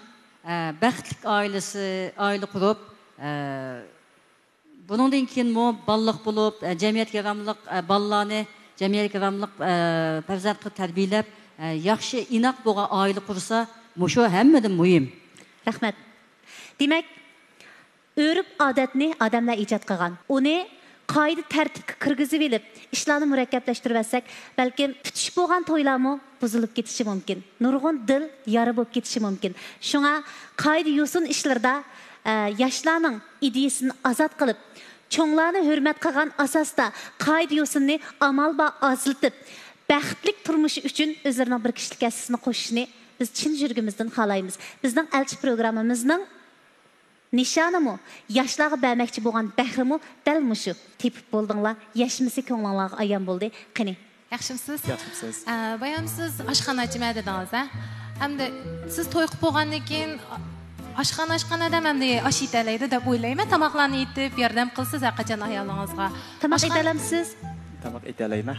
ئە، بەختلىك ئائىلىسى، ئائىلە قۇرۇپ، ئە، بۇنىڭدىن كېيىنمۇ بالىلىق بولۇپ، ئە، جەمئىيەتكە ياراملىق، ئە، بالىلارنى جەمئىيەتكە ياراملىق، ئە، پەرزەنت قىلىپ تەربىيەلەپ، ئە، ياخشى، ئىناق بولغان ئائىلە قۇرسا، مۇشۇ ھەممىدىن مۇھىم. رەھمەت. دېمەك، ئۆرپ-ئادەتنى ئادەملەر ئىجاد قىلغان. ئۇنى قائىدە-تەرتىپكە كىرگۈزۈۋېلىپ، ئىشلارنى مۇرەككەپلەشتۈرۈۋەتسەك، بەلكىم پۈتۈش بولغان تويلارمۇ بۇزۇلۇپ كېتىشى مۇمكىن. نۇرغۇن دىل يارا بولۇپ كېتىشى مۇمكىن. شۇڭا قائىدە-يوسۇن ئىشلىرىدا، ئە، ياشلارنىڭ ئىدىيىسىنى ئازاد قىلىپ، چوڭلارنى ھۆرمەت قىلغان ئاساستا قائىدە-يوسۇننى ئامال بار ئازلىتىپ، بەختلىك تۇرمۇشى ئۈچۈن ئۆزلىرىنىڭ بىر كىشىلىك ھەسسىسىنى قوشۇشىنى بىز چىن يۈرىكىمىزدىن خالايمىز. بىزنىڭ ئەلچى پروگراممىمىزنىڭ نىشانىمۇ، ياشلارغا بەرمەكچى بولغان بەھرىمۇ دەل مۇشۇ. تېپىپ بولدۇڭلار، يەشمىسى كۆڭلۈڭلارغا ئايان بولدى. قېنى؟ ياخشىمۇسىز؟ ياخشىمۇسىز؟ ئە، بايام سىز ئاشخانا ئاچىمەن دېدىڭىز، ھە؟ ئەمدى سىز توي قىلىپ بولغاندىن كېيىن، ئا-، ئاشخانا ئاچقان ئادەم ئەمدى ئاش ئېتەلەيدۇ دەپ ئويلايمەن. تاماقلارنى ئېتىپ، ياردەم قىلىسىز ھەر قاچان ئايالىڭىزغا. تاماق ئاشخانا ئېتەلەمسىز؟ تاماق ئېتەلەيمەن.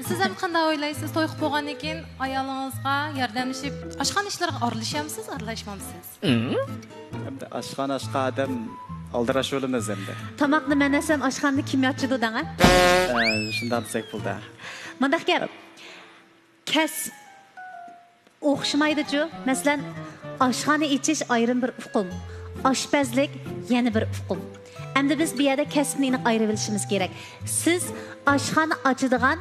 سىز ھەم قانداق ئويلايسىز؟ توي قىلىپ بولغاندىن كېيىن ئايالىڭىزغا ياردەملىشىپ، ئاشخانا ئىشلىرىغا ئارىلىشامسىز، ئارىلاشمامسىز؟ ئەمدى ئاشخانا ئاچقان ئادەم ئالدىراش بولىمىز ئەمدى. تاماقنى مەن ئەسەم ئاشخانىنى كىم ئاچىدۇ دەڭە؟ ئە، شۇنداق دېسەك بولدى. مۇنداق گەپ. كەسىپ ئوخشىمايدۇچۇ. مەسىلەن، ئاشخانا ئېچىش ئايرىم بىر ئۇقۇم. ئاشپەزلىك يەنە بىر ئۇقۇم. ئەمدى بىز بۇ يەردە كەسىپنى ئېنىق ئايرىۋېلىشىمىز كېرەك. سىز ئاشخانا ئاچىدىغان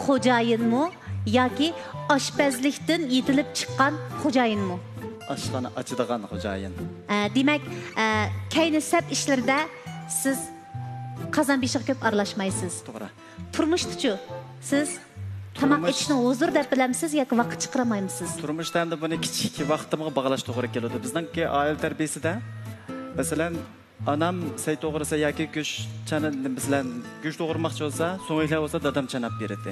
خوجايىنمۇ ياكى ئاشپەزلىكتىن يېتىلىپ چىققان خوجايىنمۇ؟ ئاشخانا ئاچىدىغان خوجايىن. ئە، دېمەك، ئە، كەينى سەپ ئىشلىرىدا سىز قازان بېشىغا كۆپ ئارىلاشمايسىز. توغرا. تۇرمۇشتىچۇ؟ سىز تاماق تۇرمۇش ئېتىشنى ھۇزۇر دەپ بىلەمسىز ياكى ۋاقىت چىقىرالمايمسىز؟ تۇرمۇشتا ئەمدى بۇنى كىچىك ۋاقتىمغا باغلاش توغرا كېلىدۇ. بىزنىڭكى ئائىلە تەربىيىسىدە، مەسىلەن، ئانام سەي توغرىسا ياكى گۆش چانا-، مەسىلەن، گۆش توغرىماقچى بولسا، سۆڭەكلەر بولسا دادام چاناپ بېرىدۇ.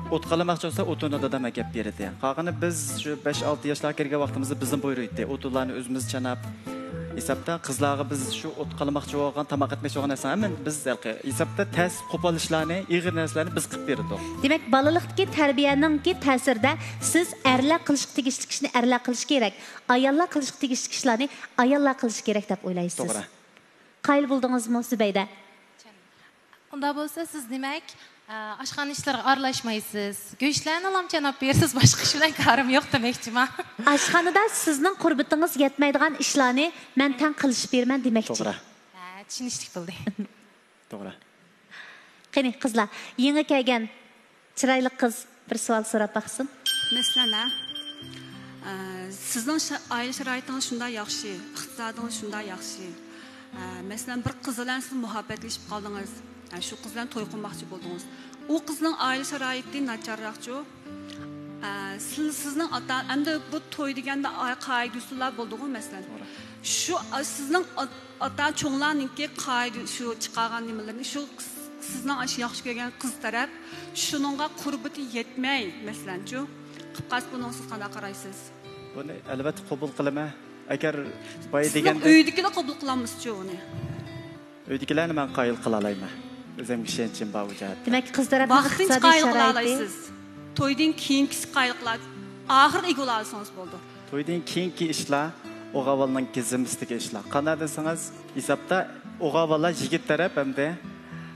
ئوت قالىماقچى بولسا، ئوتۇننى دادام ئەكەپ بېرىدۇ. قالغىنى بىز شۇ بەش، ئالتە ياشلارغا كىرگەن ۋاقتىمىزدا بىزنى بۇيرۇيتتى. ئوتۇنلارنى ئۆزىمىز چاناپ، ھېسابتا قىزلارغا بىز شۇ ئوت قالىماقچى بولغان، تاماق ئەتمەكچى بولغان نەرسىنى ھەممىنى بىز ھېلىقى ھېسابتا تەس، قوپال ئىشلارنى، ئېغىر نەرسىلەرنى بىز قىلىپ بېرىدۇق. دېمەك، بالىلىقتىكى تەربىيەنىڭكى تەسىرىدە سىز ئەرلەر قىلىشقا تېگىشلىك ئىشنى ئەرلەر قىلىشى كېرەك، ئاياللار قىلىشقا تېگىشلىك ئىشلارنى ئاياللار قىلىشى كېرەك دەپ ئويلايسىز. توغرا. قايىل بولدىڭىزمۇ، زۇبەيدە؟ ئۇنداق بولسا، سىز دېمەك، ئە، ئاشخانا ئىشلىرىغا ئارىلاشمايسىز. گۆشلەرنىلا چاناپ بېرىسىز، باشقا ئىش بىلەن كارىم يوق دېمەكچىما؟ ئاشخانىدا سىزنىڭ قۇربىتىڭىز يەتمەيدىغان ئىشلارنى مەن تەڭ قىلىشىپ بېرىمەن دېمەكچى. توغرا. ھە، چۈشىنىشلىك بولدى. توغرا. قېنى، قىزلار، يېڭى كەلگەن چىرايلىق قىز بىر سوئال سوراپ باقسۇن. مەسىلەن، ھە؟ ئە، سىزنىڭ شا-، ئائىلە شارائىتىڭىز شۇنداق ياخشى، ئىقتىسادىڭىز شۇنداق ياخشى. ئە، مەسىلەن، بىر قىز بىلەن سىز مۇھەببەتلىشىپ قالدىڭىز. ئە، شۇ قىز بىلەن توي قىلماقچى بولدىڭىز. ئۇ قىزنىڭ ئائىلە شارائىتى ناچارراقچۇ؟ ئە، سىز، سىزنىڭ ئاتا، ئەمدى بۇ توي دېگەندە ئا-، قائىدە-ئۇسۇللار بولىدىغۇ، مەسىلەن. توغرا. شۇ، ئا، سىزنىڭ ئات-، ئاتا-چوڭلارنىڭكى قائىدە، شۇ چىقارغان نېمىلىرىنى شۇ قىز سىزنىڭ ئاشۇ ياخشى كۆرگەن قىز تەرەپ شۇنىڭغا قۇربىتى يەتمەي، مەسىلەنچۇ، قىلىپ قالسا، بۇنىڭغا سىز قانداق قارايسىز؟ بۇنى ئەلۋەتتە قوبۇل قىلىمەن. ئەگەر باي سىزنىڭ دېگەندەك ئۆيدىكىلەر قوبۇل قىلالمىسىچۇ ئۇنى؟ ئۆيدىكىلەرنى مەن قايىل قىلالايمەن. ئۆزۈمگە ئىشەنچىم بار بۇ جەھەتتە. دېمەك، قىز تەرەپنىڭ ۋاقتىنچە ئىقتىسادىي قايىل شارائىتى قىلالايسىز. تويدىن كېيىنكىسى قايىل قىلار. ئاخىرىدا ئىگە بولالىسىڭىز بولىدۇ. تويدىن كېيىنكى ئىشلار ئوغۇل-ئاۋالنىڭكى زىممىسىدىكى ئىشلار. قانداق دېسىڭىز، ھېسابتا ئوغۇل-ئاۋاللار يىگىت تەرەپ ھەمدە،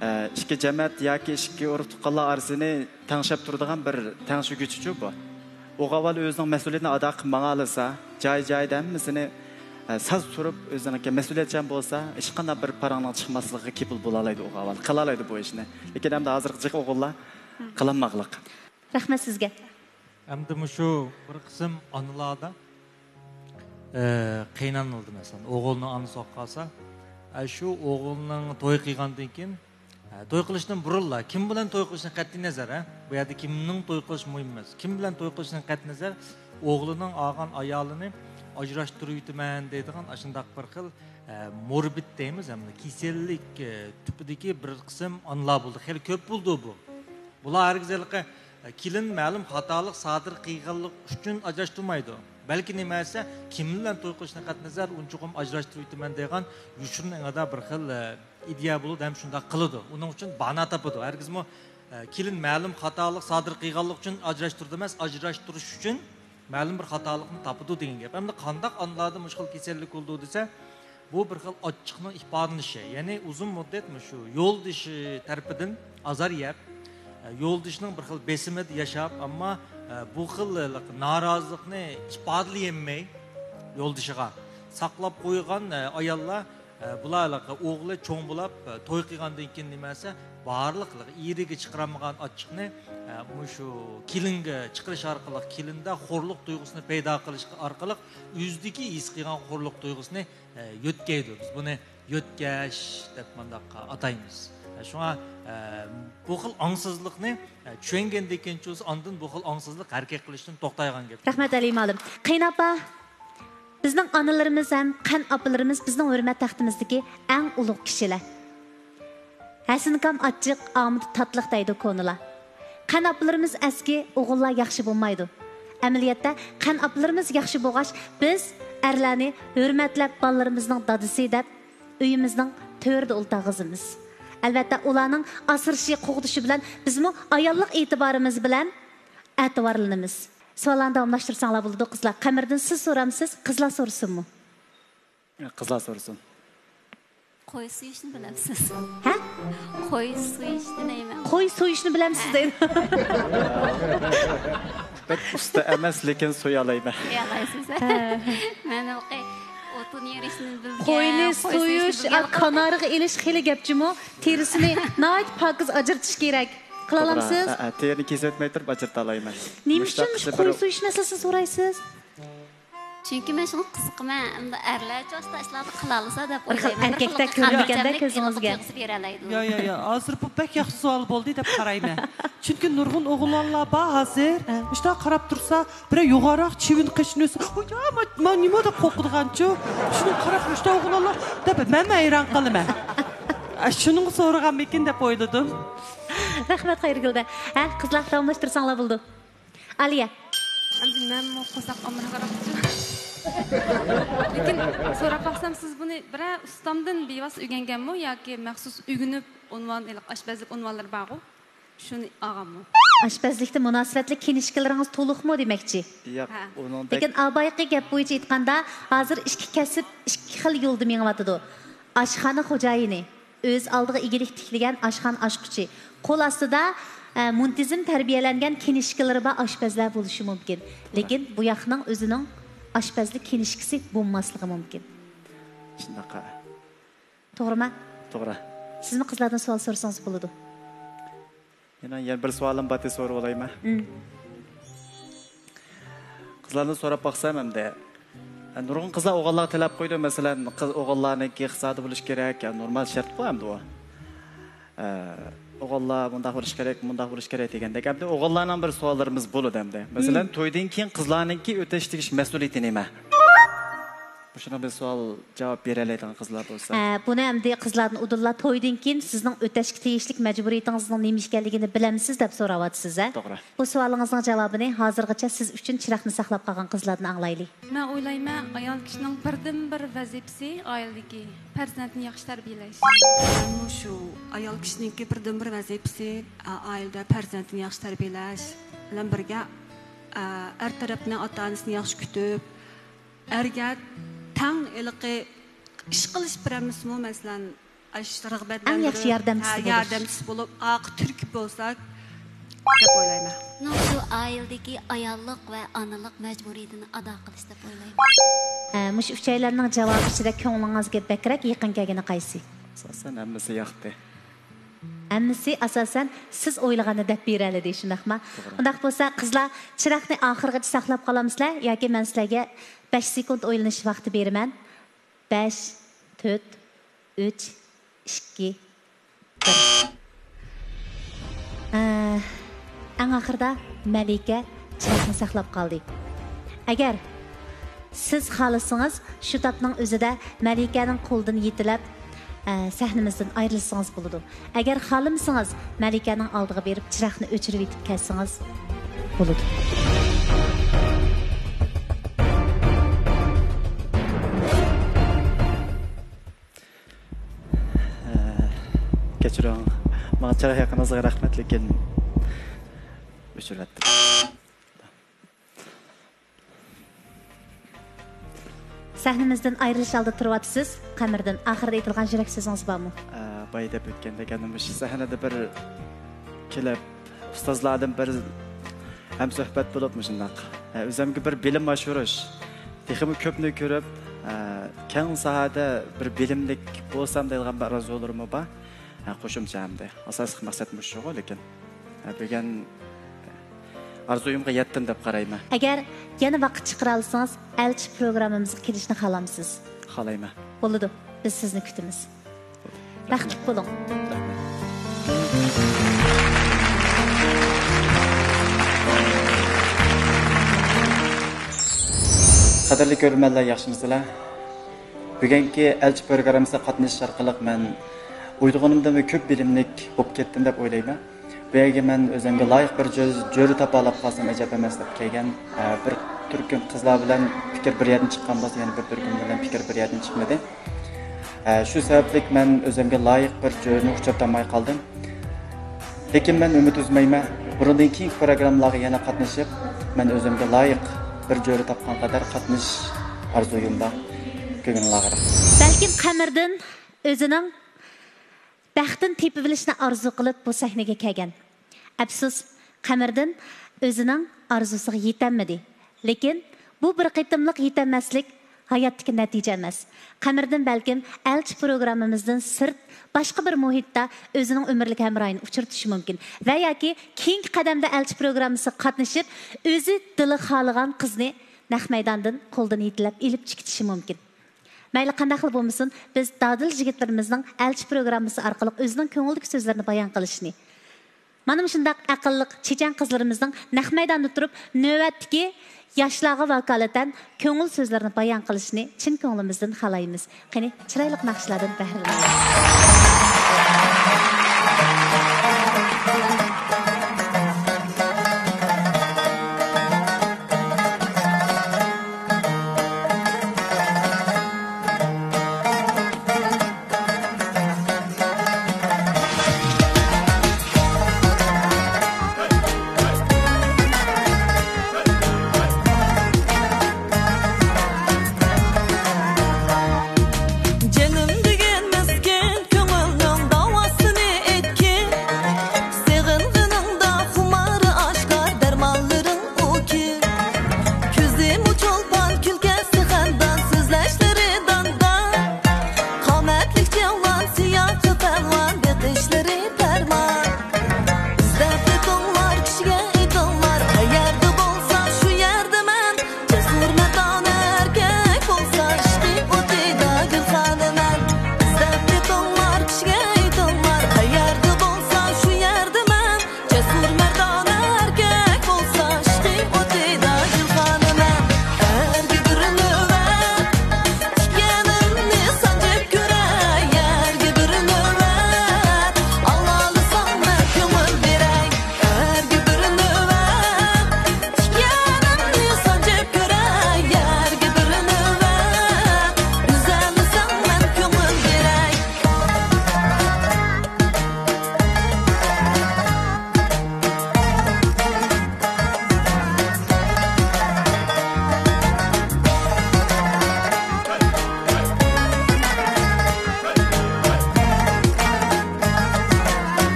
ئە، ئىككى جەمەت ياكى ئىككى ئۇرۇق-تۇغقانلار ئارىسىنى تەڭشەپ تۇرىدىغان بىر تەڭشىگۈچىچۇ بۇ. ئوغۇل-ئاۋال ئۆزىنىڭ مەسئۇلىيىتىنى ئادا قىلىپ ماڭالىسا، جايى-جايىدا ھەممىسىنى، ئە، ساز تۇرۇپ، ئۆزىنىڭكى مەسئۇلىيەتچان بولسا، ھېچقانداق بىر پاراڭنىڭ چىقماسلىقىغا كېپىل بولالايدۇ ئوغۇل-ئاۋال. قىلالايدۇ بۇ ئىشنى. لېكىن ئەمدى ھازىرقى جىق ئوغۇللار قىلالماقلىق. رەھمەت سىزگە. ئەمدى مۇشۇ بىر قىسىم ئانىلاردا، ئە، قېيىنئانىلاردا مەسىلەن، ئوغۇلنىڭ ئانىسى بولۇپ قالسا، ئە، شۇ ئوغۇلنىڭ توي قىلغاندىن كېيىن، ئە، توي قىلىشتىن بۇرۇنلا، كىم بىلەن توي قىلىشتىن قەتئىي نەزەر، ھە؟ بۇ يەردە كىمنىڭ توي قىلىشى مۇھىم ئەمەس. كىم بىلەن توي قىلىشتىن قەتئىي نەزەر، ئوغلىنىڭ ئالغان ئايالىنى ئاجراشتۇرۇۋېتىمەن دەيدىغان ئاشۇنداق بىر خىل، ئە، موربىد دەيمىز، ھەم كېسەللىك، ئە، تۈپىدىكى بىر قىسىم ئانىلار بولدى. خېلى كۆپ بولدى بۇ. بۇلار ھەرگىز ھېلىقى، ئە، كېلىن مەلۇم خاتالىق سادىر قىلغانلىق ئۈچۈن ئاجراشتۇرمايدۇ. بەلكى نېمە دېسە، كىم بىلەن توي قىلىشتىن قەتئىي نەزەر، ئۇنچۇقۇم ئاجراشتۇرۇۋېتىمەن دەيدىغان يوشۇرۇن ئېڭىدا بىر خىل، ئە، ئىدىيە بولىدۇ ھەم شۇنداق قىلىدۇ. ئۇنىڭ ئۈچۈن باھانە تاپىدۇ. ھەرگىزمۇ، ئە، كېلىن مەلۇم خاتالىق سادىر قىلغانلىق ئۈچۈن ئاجراشتۇرىدۇ ئەمەس، ئاجراشتۇرۇش ئۈچۈن مەلۇم بىر خاتالىقنى تاپىدۇ دېگەن گەپ. ئەمدى قانداق ئانىلاردا مۇشۇ خىل كېسەللىك بولىدۇ دېسە، بۇ بىر خىل ئاچچىقنىڭ ئىپادىلىنىشى. يەنى ئۇزۇن مۇددەت مۇشۇ يولدىشى تەرىپىدىن ئازار يەپ، ئە، يولدىشىنىڭ بىر خىل بېسىمىدا ياشاپ، ئەمما، ئە، بۇ خىل نارازىلىقنى ئىپادىلىيەلمەي يولدىشىغا ساقلاپ قويغان، ئە، ئاياللار، ئە، بۇلار ھېلىقى ئوغلى چوڭ بولاپ، ئە، توي قىلغاندىن كېيىن نېمە دېسە، بارلىق ھېلىقى ئېرىگە چىقىرالمىغان ئاچچىقنى، ئە، مۇشۇ كېلىنگە چىقىرىش ئارقىلىق، كېلىندە خورلۇق تۇيغۇسىنى پەيدا قىلىش ئارقىلىق ئۆزىدىكى ھېس قىلغان خورلۇق تۇيغۇسىنى، ئە، يۆتكەيدۇ. بىز بۇنى يۆتكەش دەپ مۇنداققا ئاتايمىز. ئە، شۇڭا، ئە، بۇ خىل ئاڭسىزلىقنى، ئە، چۈشەنگەندىن كېيىن چۈشىنسە، ئاندىن بۇ خىل ئاڭسىزلىق ھەرىكەت قىلىشتىن توختايدىغان گەپ. رەھمەت، ھەلىمە ھالىم. قېيىنئاپا، بىزنىڭ ئانىلىرىمىز ھەم قەينىئاپىلىرىمىز بىزنىڭ ھۆرمەت تەختىمىزدىكى ئەڭ ئۇلۇغ كىشىلەر. ھەسىنكام ئاچچىق، ئامىتى تاتلىق دەيدۇ كونىلار. قەينىئاپىلىرىمىز ئەسكى، ئوغۇللار ياخشى بولمايدۇ. ئەمەلىيەتتە، قەينىئاپىلىرىمىز ياخشى بولغاچ، بىز ئەرلەرنى ھۆرمەتلەپ، بالىلىرىمىزنىڭ دادىسى دەپ، ئۆيىمىزنىڭ تۆرىدە ئولتۇرغۇزىمىز. ئەلۋەتتە، ئۇلارنىڭ ئاسرىشى، قوغدىشى بىلەن بىزمۇ ئاياللىق ئېتىبارىمىز بىلەن ئەتىۋارلىنىمىز. سوئاللارنى داۋاملاشتۇرساڭلار بولىدۇ، قىزلار. قەمەردىن سىز سورامسىز، قىزلار سورىسۇنمۇ؟ قىزلار سورىسۇن. قوي سويۇشنى بىلەمسىز؟ ھە؟ قوي سويۇشنى دەيمەن. قوي سويۇشنى بىلەمسىز دەيدۇ. بەك ئۇستا ئەمەس، لېكىن سويالايمەن. سويالايسىز. ھە. مەن ھېلىقى ئوتۇن يېرىشنى بىلگەن، قوينى قوي سويۇش، سويۇشنى بىلگەن. قانارىغا ئېلىش خېلى گەپ جۇمۇ. تېرىسىنى ناھايىتى پاكىز ئاجرىتىش كېرەك. قىلالامسىز؟ توغرا. ھە، ھە، تېرىنى كېسىۋەتمەي تۇرۇپ ئاجرىتالايمەن. نېمە ئۈچۈن مۇشۇ قوي سويۇش مەسىلىسىنى سورايسىز؟ چۈنكى مەن شۇڭا قىزىقىمەن. ئەمدى ئەرلەرچۇ ئاشۇنداق ئىشلارنى قىلالىسا دەپ بىر خىل ئويلايمەن. بىر ئەركەكتەك خىللىق كۆرۈنىدىكەندە خاتىرجەملىك، كۆزىڭىزگە. تۇيغۇسى بېرەلەيدۇ. يا، يا، يا. ھازىر بۇ بەك ياخشى سوئال بولدى دەپ قارايمەن. چۈنكى نۇرغۇن ئوغۇللار بار ھازىر. ھە. مۇشۇنداق قاراپ تۇرسا، بىرەر يوغانراق چىۋىن قېچىنى ئۆسسە، «ۋاي، يا، ما، ما نېمە؟» دەپ قورقىدىغانچۇ. شۇنى قاراپ، مۇشۇنداق ئوغۇللار دەپ مەن ھەيران قالىمەن. ئە، شۇنىڭغا سورىغانمىكىن دەپ ئويلىدىم. رەھمەت، خەيرىگۈلدە. ھە، قىزلار، داۋاملاشتۇرساڭلار بولىدۇ. ئالىيە. ئەمدى مەنمۇ قورساق ئامراقراقچۇ. لېكىن سوراپ باقسام، سىز بۇنى بىرەر ئۇستامدىن بىۋاسىتە ئۆگەنگەنمۇ ياكى مەخسۇس ئۆگىنىپ ئۇنۋان، ھېلىقى ئاشپەزلىك ئۇنۋانلىرى بارغۇ، شۇنى ئالغانمۇ؟ ئاشپەزلىكتە مۇناسىۋەتلىك كىنىشكىلىرىڭىز تولۇقمۇ دېمەكچى؟ ياق، ھە. ئۇنىڭدەك. لېكىن ئاۋۋالقى گەپ بويىچە ئېيتقاندا، ھازىر ئىككى كەسىپ، ئىككى خىل يولدا مېڭىۋاتىدۇ. ئاشخانا خوجايىنى. ئۆز ئالدىغا ئىگىلىك تىكلىگەن ئاشخانا ئاچقۇچى، قول ئاستىدا، ئە، مۇنتىزىم تەربىيەلەنگەن كىنىشكىلىرى بار ئاشپەزلەر بولۇشى مۇمكىن. لېكىن بۇ ياقنىڭ ئۆزىنىڭ ئاشپەزلىك كىنىشكىسى بولماسلىقى مۇمكىن. شۇنداق. توغرىما؟ توغرا. سىزمۇ قىزلاردىن سوئال سورىسىڭىز بولىدۇ. يەنە، يەنە بىر سوئالىم بار، سورىۋالايمەن. مم. قىزلاردىن سوراپ باقسام ئەمدى. نۇرغۇن قىزلار ئوغۇللارغا تەلەپ قويىدۇ، مەسىلەن، قىز ئوغۇللارنىڭكى ئىقتىسادى بولۇش كېرەك، نورمال شەرت بۇ ئەمدى ئۇ. ئە، ئوغۇللار مۇنداق بولۇش كېرەك، مۇنداق بولۇش كېرەك دېگەندەك. ئەمدى ئوغۇللارنىڭ بىر سوئاللىرىمىز بولىدۇ ئەمدى. مەسىلەن، مم. تويدىن كېيىن قىزلارنىڭكى ئۆتەش تېگىش مەسئۇلىيىتى نېمە؟ مۇشۇنىڭ بىر سوئال جاۋاب بېرەلەيدىغان قىزلار بولسا. ئە، بۇنى ئەمدى قىزلاردىن ئۇدۇللا تويدىن كېيىن سىزنىڭ ئۆتەشكە تېگىشلىك مەجبۇرىيىتىڭىزنىڭ نېمە ئىكەنلىكىنى بىلەمسىز دەپ سوراۋاتىسىز، ھە؟ توغرا. بۇ سوئالىڭىزنىڭ جاۋابىنى ھازىرغىچە سىز ئۈچۈن چىراغنى ساقلاپ قالغان قىزلاردىن ئاڭلايلى. مەن ئويلايمەن، ئايال كىشىنىڭ بىردىنبىر ۋەزىپىسى ئائىلىدىكى پەرزەنتنى ياخشى تەربىيەلەش. مەنمۇ شۇ، ئايال كىشىنىڭكى بىردىنبىر ۋەزىپىسى، ئا، ئائىلىدە پەرزەنتنى ياخشى تەربىيەلەش بىلەن بىرگە، ئا، ئەر تەرەپنىڭ ئاتا-ئانىسىنى ياخشى كۈتۈپ، ئەرگە تەڭ ھېلىقى ئىش قىلىش بېرەلمىسىمۇ، مەسىلەن، ئاش رىغبەتلەندۈرۈپ، ئەڭ ياخشى ياردەمچىسى ھە، بولۇش. ياردەمچىسى بولۇپ، ئارقا تۈرتكە بولساق دەپ ئويلايمەن. مەن شۇ ئائىلىدىكى ئاياللىق ۋە ئانىلىق مەجبۇرىيىتىنى ئادا قىلىش دەپ ئويلايمەن. ئە، مۇشۇ ئۈچەيلەننىڭ جاۋابى ئىچىدە كۆڭلىڭىزگە بەكرەك يېقىن كەلگىنى قايسى؟ ئاساسەن ھەممىسى ياقتى. ھەممىسى ئاساسەن سىز ئويلىغاننى دەپ بېرەلىدى، شۇنداقما؟ توغرا. ئۇنداق بولسا، قىزلار، چىراغنى ئاخىرغىچە ساقلاپ قالامسىلەر ياكى مەن سىلەرگە بەش سېكۇنت ئويلىنىش ۋاقتى بېرىمەن؟ بەش، تۆت، ئۈچ، ئىككى، بىر. ئە، ئەڭ ئاخىرىدا مەلىكە چىراغنى ساقلاپ قالدى. ئەگەر سىز خالىسىڭىز، شۇ تاپنىڭ ئۆزىدە مەلىكەنىڭ قولىدىن يېتىلەپ، ئە، سەھنىمىزدىن ئايرىلسىڭىز بولىدۇ. ئەگەر خالىمىسىڭىز، مەلىكەنىڭ ئالدىغا بېرىپ، چىراغنى ئۆچۈرۈۋېتىپ كەلسىڭىز بولىدۇ. ئە، كەچۈرۈڭ. ماڭا چىراغ ياققىنىڭىزغا رەھمەت، لېكىن ئۆچۈرۈۋەتتىم. سەھنىمىزدىن ئايرىلىش ئالدىدا تۇرۇۋاتىسىز. قەمەردىن، ئاخىرىدا ئېيتىدىغان يۈرەك سۆزىڭىز بارمۇ؟ ئە، بايا دەپ ئۆتكەندەك، ئەنە مۇشۇ سەھنىدە بىر كېلىپ، ئۇستازلاردىن بىر ھەمسۆھبەت بولۇپ مۇشۇنداق، ئە، ئۆزۈمگە بىر بىلىم ئاشۇرۇش، تېخىمۇ كۆپنى كۆرۈپ، ئە، كەڭ ساھەدە بىر بىلىملىك بولسام دەيدىغان بىر ئارزۇلىرىممۇ بار. ھە، قوشۇمچە ئەمدى. ئاساسلىق مەقسەت مۇشۇغۇ، لېكىن، ھە، بۈگۈن ئارزۇيۇمغا يەتتىم دەپ قارايمەن. ئەگەر يەنە ۋاقىت چىقىرالىسىڭىز، ئەلچى پروگراممىمىزغا كېلىشنى خالامسىز؟ خالايمەن. بولىدۇ، بىز سىزنى كۈتىمىز. بەختلىك بولۇڭ. قەدىرلىك كۆرۈرمەنلەر، ياخشىمۇسىلەر؟ بۈگۈنكى ئەلچى پروگراممىسىغا قاتنىشىش ئارقىلىق مەن ئويلىغىنىمدىنمۇ كۆپ بىلىملىك بولۇپ كەتتىم دەپ ئويلايمەن. بۇ يەرگە مەن ئۆزۈمگە لايىق بىر جۆ-، جۆرە تاپالاپ قالسام ئەجەب ئەمەس دەپ كەلگەن. ئە، بىر تۈركۈم قىزلار بىلەن پىكىر بىر يەردىن چىققان بولسا، يەنە بىر تۈركۈم بىلەن پىكىر بىر يەردىن چىقمىدى. ئە، شۇ سەۋەبلىك مەن ئۆزۈمگە لايىق بىر جۆرىنى ئۇچرىتالماي قالدىم. لېكىن مەن ئۈمىد ئۈزمەيمەن. بۇنىڭدىن كېيىنكى پروگراممىلارغا يەنە قاتنىشىپ، مەن ئۆزۈمگە لايىق بىر جۆرە تاپقان قەدەر قاتنىشىش ئارزۇيۇم بار. كۆڭۈللەرگە رەھمەت. بەلكىم قەمەردىن ئۆزىنىڭ بەختىنى تېپىۋېلىشنى ئارزۇ قىلىپ بۇ سەھنىگە كەلگەن. ئەپسۇس، قەمەردىن ئۆزىنىڭ ئارزۇسىغا يېتەلمىدى. لېكىن بۇ بىر قېتىملىق يېتەلمەسلىك ھاياتتىكى نەتىجە ئەمەس. قەمەردىن بەلكىم ئەلچى پروگراممىمىزدىن سىرت باشقا بىر مۇھىتتا ئۆزىنىڭ ئۆمۈرلۈك ھەمراھىنى ئۇچرىتىشى مۇمكىن. ۋە ياكى كېيىنكى قەدەمدە ئەلچى پروگراممىسىغا قاتنىشىپ، ئۆزى دىلى خالىغان قىزنى نەق مەيداندىن قولدىن يېتىلەپ ئېلىپ چىقىشى مۇمكىن. مەيلى قانداقلا بولمىسۇن، بىز دادىل يىگىتلىرىمىزنىڭ ئەلچى پروگراممىسى ئارقىلىق ئۆزىنىڭ كۆڭلىدىكى سۆزلىرىنى بايان قىلىشىنى، مانا مۇشۇنداق ئەقىللىق چېچەن قىزلىرىمىزنىڭ نەق مەيداندا تۇرۇپ، نۆۋەتتىكى ياشلارغا ۋاكالىتەن كۆڭۈل سۆزلىرىنى بايان قىلىشىنى چىن كۆڭلىمىزدىن خالايمىز. قېنى، چىرايلىق ناخشىلاردىن بەھرىلىنىڭ. جېنىم دېگەن مەسكەن، كۆڭۈل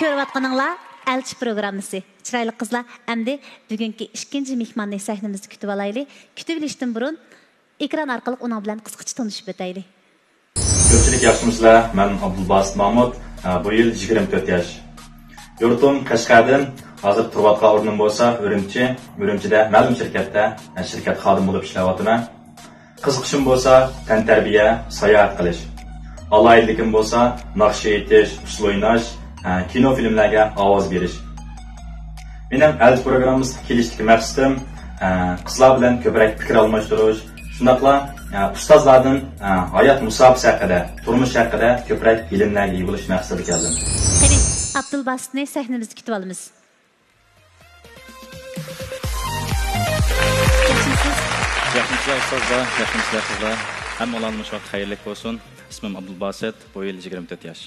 كۆرۈۋاتقىنىڭلار ئەلچى پروگراممىسى. چىرايلىق قىزلار، ئەمدى بۈگۈنكى ئىككىنچى مېھماننى سەھنىمىزدە كۈتۈۋالايلى. كۈتۈۋېلىشتىن بۇرۇن، ئېكران ئارقىلىق ئۇنىڭ بىلەن قىسقىچە تونۇشۇپ ئۆتەيلى. كۆپچىلىك ياخشىمۇسىلەر؟ مەن ئابدۇلباسىت مامۇت، بۇ يىل يىگىرمە تۆت ياش. يۇرتۇم قەشقەردىن، ھازىر تۇرۇۋاتقان ئورنۇم بولسا ئۈرۈمچى. ئۈرۈمچىدە مەلۇم شىركەتتە، شىركەت خادىمى بولۇپ ئىشلەۋاتىمەن. قىزىقىشىم بولسا تەنتەربىيە، ساياھەت قىلىش. ئالاھىدىلىكىم بولسا ناخشا ئېيتىش، ئۇسسۇل ئويناش، كىنو فىلىملەرگە ئاۋاز بېرىش. مېنىڭ ئەلچى پروگراممىسىغا كېلىشتىكى مەقسىتىم، قىزلار بىلەن كۆپرەك پىكىر ئالماشتۇرۇش، شۇنداقلا ئۇستازلاردىن ھايات مۇساپىسى ھەققىدە، تۇرمۇش ھەققىدە كۆپرەك بىلىملەرگە ئىگە بولۇش مەقسىتىدە كەلدىم. قېنى، ئابدۇلباسىتنى سەھنىمىزدە كۈتۈۋالىمىز. ياخشىمۇسىز؟ ياخشىمۇسىلەر ئۇستازلار، ياخشىمۇسىلەر قىزلار؟ ھەممىڭلارنىڭ مۇشۇ ۋاقتى خەيرلىك بولسۇن. ئىسمىم ئابدۇلباسىت، بۇ يىل يىگىرمە تۆت ياش.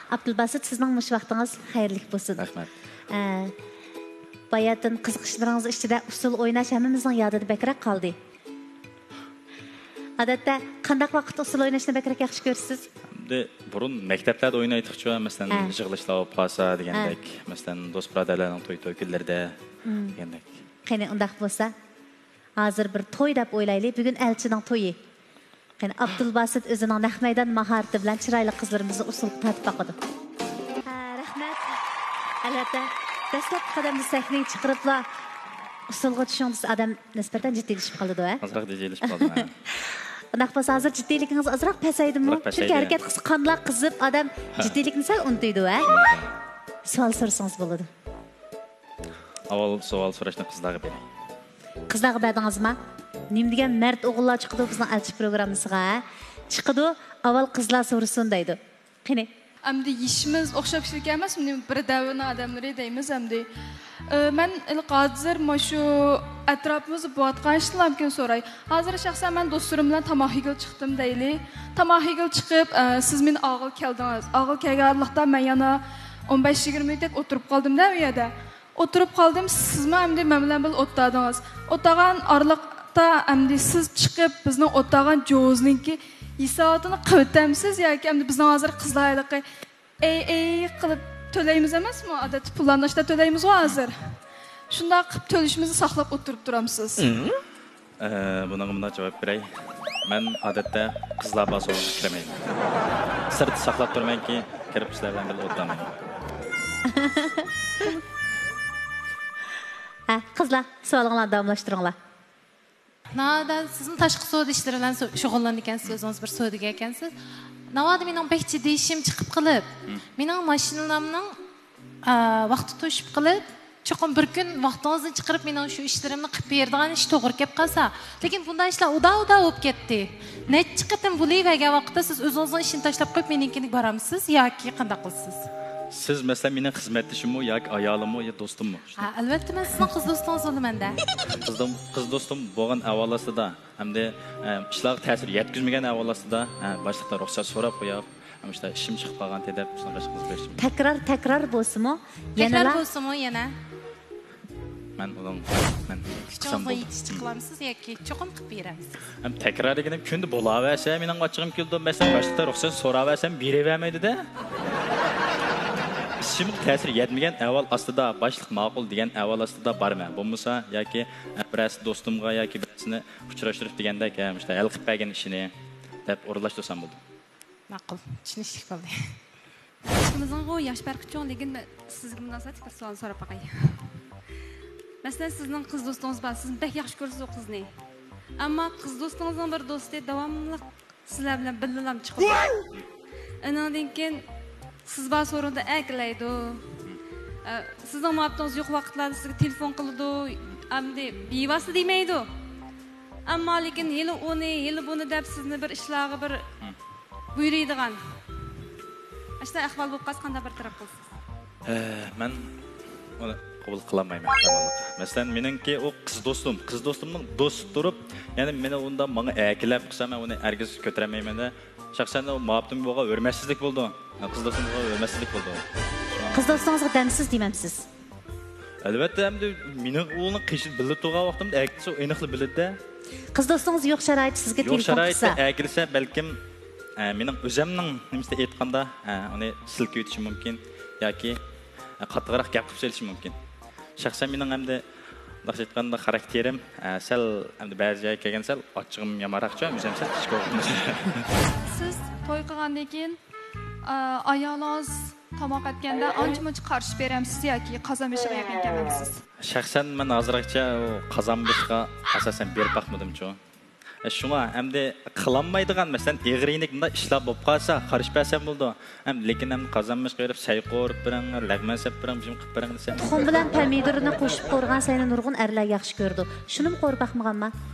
ئابدۇلباسىت، سىزنىڭ مۇشۇ ۋاقتىڭىز خەيرلىك بولسۇن. رەھمەت. ئە، باياتىن قىزىقىشلىرىڭىز ئىچىدە ئۇسسۇل ئويناش ھەممىمىزنىڭ يادىدا بەكرەك قالدى. ئادەتتە قانداق ۋاقىتتا ئۇسسۇل ئويناشنى بەكرەك ياخشى كۆرىسىز؟ ئەمدى بۇرۇن مەكتەپلەردە ئوينايتتۇقچۇ، مەسىلەن، ھە. يىغىلىشلار بولۇپ قالسا دېگەندەك، ھە. مەسىلەن، دوست بۇرادەرلەرنىڭ توي، توي كۈنلىرىدە مم. دېگەندەك. قېنى، ئۇنداق بولسا، ھازىر بىر توي دەپ ئويلايلى. بۈگۈن ئەلچىنىڭ تويى. قېنى، ئابدۇلباسىت ئۆزىنىڭ نەق مەيدان ماھارىتى بىلەن چىرايلىق قىزلىرىمىزنى ئۇسسۇلغا تارتىپ باقىدۇ. ھە، رەھمەت. ئەلۋەتتە، دەسلەپكى قەدەمدە سەھنىگە چىقىرىپلا ئۇسسۇلغا چۈشۈڭ دېسە، ئادەم نىسبەتەن جىددىيلىشىپ قالىدۇ، ھە؟ ئازراق جىددىيلىشىپ قالدىم، ھە. ئۇنداق بولسا، ھازىر جىددىيلىكىڭىز ئازراق پەسەيدىمۇ؟ ئازراق پەسەيدى. چۈنكى ھەرىكەت قىلسا قانلار قىزىپ، ئادەم ھە. جىددىيلىكنى سەل ئۇنتۇيدۇ، ھە؟ سوئال سورىسىڭىز بولىدۇ. ئاۋۋال سوئال سوراشنى قىزلارغا بېرەي. قىزلارغا بەردىڭىزما؟ نېمە دېگەن مەرد ئوغۇللار چىقىدۇ بىزنىڭ ئەلچى پروگراممىسىغا، ھە؟ چىقىدۇ، ئاۋۋال قىزلار سورىسۇن دەيدۇ. قېنى. ئەمدى يېشىمىز ئوخشاپ كېتىدىكەن ئەمەسمۇ، نېمە بىر دەۋرنىڭ ئادەملىرى دەيمىز ئەمدى. ئى، مەن ھېلىقى ھازىر مۇشۇ ئەتراپىمىزدا بولۇۋاتقان ئىشتىن مۇمكىن سوراي. ھازىر شەخسەن مەن دوستلىرىم بىلەن تاماق يېگىلى چىقتىم دەيلى. تاماق يېگىلى چىقىپ، ئە، سىز مېنى ئالغىلى كەلدىڭىز. ئالغىلى كەلگەنلىقتا مەن يەنە ئون بەش يىگىرمە مىنۇتتەك ئولتۇرۇپ قالدىم-دە ئۇ يەردە. ئولتۇرۇپ قالدىم، سىزمۇ ئەمدى مەن بىلەن بىللە ئولتۇردىڭىز. ئولتۇرغان ئارىلىقتا ئەمدى سىز چىقىپ، بىزنىڭ ئولتۇرغان جوزىنىڭكى ھېساباتىنى قىلىۋېتەمسىز ياكى ئەمدى بىزنىڭ ھازىر قىزلار ھېلىقى ئەي، ئەي قىلىپ تۆلەيمىز ئەمەسمۇ؟ ئادەتتە پۇللارنى ئاشتا تۆلەيمىزغۇ ھازىر. شۇنداق قىلىپ تۆلىشىمىزنى ساقلاپ ئولتۇرۇپ تۇرامسىز؟ ئە، بۇنىڭغا مۇنداق جاۋاب بېرەي. مەن ئادەتتە قىزلار بار سورۇنغا كىرمەيمەن. سىرتتا ساقلاپ تۇرىمەنكى، كىرىپ سىلەر بىلەن بىللە ئولتۇرالمايمەن. ھە، قىزلار، سوئالىڭلارنى داۋاملاشتۇرۇڭلار. ناۋادا سىزمۇ تاشقى سودا ئىشلىرى بىلەن سو-، شۇغۇللىنىدىكەنسىز، ئۆزىڭىز بىر سودىگەركەنسىز. ناۋادا مېنىڭ بەك جىددىي ئىشىم چىقىپ قېلىپ، مم. مېنىڭ ماشىنامنىڭ، ئا، ۋاقتى توشۇپ قېلىپ، چوقۇم بىر كۈن ۋاقتىڭىزنى چىقىرىپ مېنىڭ شۇ ئىشلىرىمنى قىلىپ بېرىدىغان ئىش توغرا كەپ قالسا، لېكىن بۇنداق ئىشلار ئۇدا-ئۇدا بولۇپ كەتتى. نەچچە قېتىم بولۇۋەرگەن ۋاقىتتا سىز ئۆزىڭىزنىڭ ئىشىنى تاشلاپ قويۇپ مېنىڭكىنىگە بارامسىز ياكى قانداق قىلىسىز؟ سىز، مەسىلەن، مېنىڭ خىزمەتدىشىممۇ ياكى ئايالىممۇ يا دوستۇممۇ؟ ھە، ئەلۋەتتە، مەن سىزنىڭ قىز دوستىڭىز بولىمەن-دە. قىز دو-، قىز دوستۇم بولغان ئەھۋال ئاستىدا، ھەمدە، ئە، ئىشلارغا تەسىر يەتكۈزمىگەن ئەھۋال ئاستىدا، ھە، باشلىقتىن رۇخسەت سوراپ قويۇپ، ھەم ئىشتا ئىشىم چىقىپ قالغانتى دەپ، شۇنىڭغا ئىشقىلىپ بېرىشىم. تەكرار، تەكرار بولسىمۇ، تەكرار يەنىلا بولسىمۇ يەنە. مەن ئۇنىڭ، مەن قىلسام كۈچىڭىزنىڭ بولدى. يېتىشىچە قىلامسىز ياكى چوقۇم قىلىپ بېرەمسىز؟ ھەم تەكرار دېگىنىم كۈندە بولاۋەرسە، مېنىڭ ئاچچىقىم كېلىدۇ. مەسىلەن، باشلىقتىن رۇخسەت سوراۋەرسەم، بېرىۋەرمەيدۇ-دە. ئىشىمغا تەسىر يەتمىگەن ئەھۋال ئاستىدا، باشلىق ماقۇل دېگەن ئەھۋال ئاستىدا بارىمەن. بولمىسا ياكى بىرەرسى دوستۇمغا ياكى بىرەرسىنى ئۇچراشتۇرۇپ دېگەندەك، ھە، مۇشۇنداق ھەل قىلىپ بەرگەن ئىشىنى دەپ ئورۇنلاشتۇرسام بولدى. ماقۇل، چۈشىنىشلىك بولدى. ئىككىمىزنىڭغۇ ياش پەرقى چوڭ، لېكىن مەن سىزگە مۇناسىۋەتلىك بىر سوئال سوراپ باقاي. مەسىلەن، سىزنىڭ قىز دوستىڭىز بار، سىز بەك ياخشى كۆرىسىز ئۇ قىزنى. ئەمما قىز دوستىڭىزنىڭ بىر دوستى داۋاملىق سىلەر بىلەن بىللىلام چىقىدۇ. ئۇنىڭدىن كېيىن سىز بار سورۇندا ئەكېلەيدۇ. ئە، سىزنىڭ مۇھەببىتىڭىز يوق ۋاقىتلاردا سىزگە تېلېفون قىلىدۇ. ئەمدى بىۋاسىتە دېمەيدۇ. ئەمما لېكىن ھېلى ئۇنى، ھېلى بۇنى دەپ سىزنى بىر ئىشلارغا بىر بۇيرۇيدىغان. ئاشۇنداق ئەھۋال بولۇپ قالسا قانداق بىر تەرەپ قىلىسىز؟ ھە، مەن ئۇنى قوبۇل قىلالمايمەن، يامانلىق. مەسىلەن، مېنىڭكى ئۇ قىز دوستۇم، قىز دوستۇمنىڭ دوستى تۇرۇپ، يەنى مېنى ئۇنداق ماڭا ئەكېلەپ قىلسا، مەن ئۇنى ھەرگىز كۆتۈرەلمەيمەن-دە. شەخسەن ئۇ مۇھەببىتىمگە بولغان ھۆرمەتسىزلىك بولىدۇ. قىز دوستۇمغا ھۆرمەتسىزلىك بولىدۇ. قىز دوستىڭىزغا دەمسىز دېمەمسىز؟ ئەلۋەتتە، ئەمدى مېنىڭ ئۇنىڭ قېشىدا بىللە تۇرغان ۋاقتىمدا ئەكىلسە ئېنىقلا بىلىدۇ-دە. قىز دوستىڭىز يوق شارائىتتا سىزگە يوق تېلېفون شارائىتتا قىلسا؟ ئەكىلسە، بەلكىم، ئە، مېنىڭ ئۆزەمنىڭ نېمىسىدە ئېيتقاندا، ئە، ئۇنى سىلكىۋېتىشى مۇمكىن ياكى قاتتىقراق گەپ قىلىپ سېلىشى مۇمكىن. شەخسەن مېنىڭ ئەمدى، مۇنداقچە ئېيتقاندا، خاراكتېرىم، ئە، سەل ئەمدى بەزى جايغا كەلگەندە سەل ئاچچىقىم يامانراقچۇ، ئۆزۈم سەل ئىچكە ئوقۇم. سىز توي قىلغاندىن كېيىن، ئە، ئايالىڭىز تاماق ئەتكەندە ئانچە-مۇنچە قارىشىپ بېرەمسىز ياكى قازان بېشىغا يېقىن كەلمەمسىز؟ شەخسەن مەن ھازىرغىچە ئۇ قازان بېشىغا ئاساسەن بېرىپ باقمىدىمچۇ. شۇڭا ئەمدى قىلالمايدىغان، مەسىلەن، ئېغىر يېنىك مۇنداق ئىشلار بولۇپ قالسا، قارىشىپ بەرسەم بولىدۇ. ھەم لېكىن ئەمدى قازان بېشىغا بېرىپ سەي قورۇپ بېرىڭ، لەغمەن سېلىپ بېرىڭ، بىر نېمە قىلىپ بېرىڭ دېسەم. تۇخۇم بىلەن پەمىدۇرنى قوشۇپ قورۇغان سەينى نۇرغۇن ئەرلەر ياخشى كۆرىدۇ. شۇنىمۇ قورۇپ باقمىغانما؟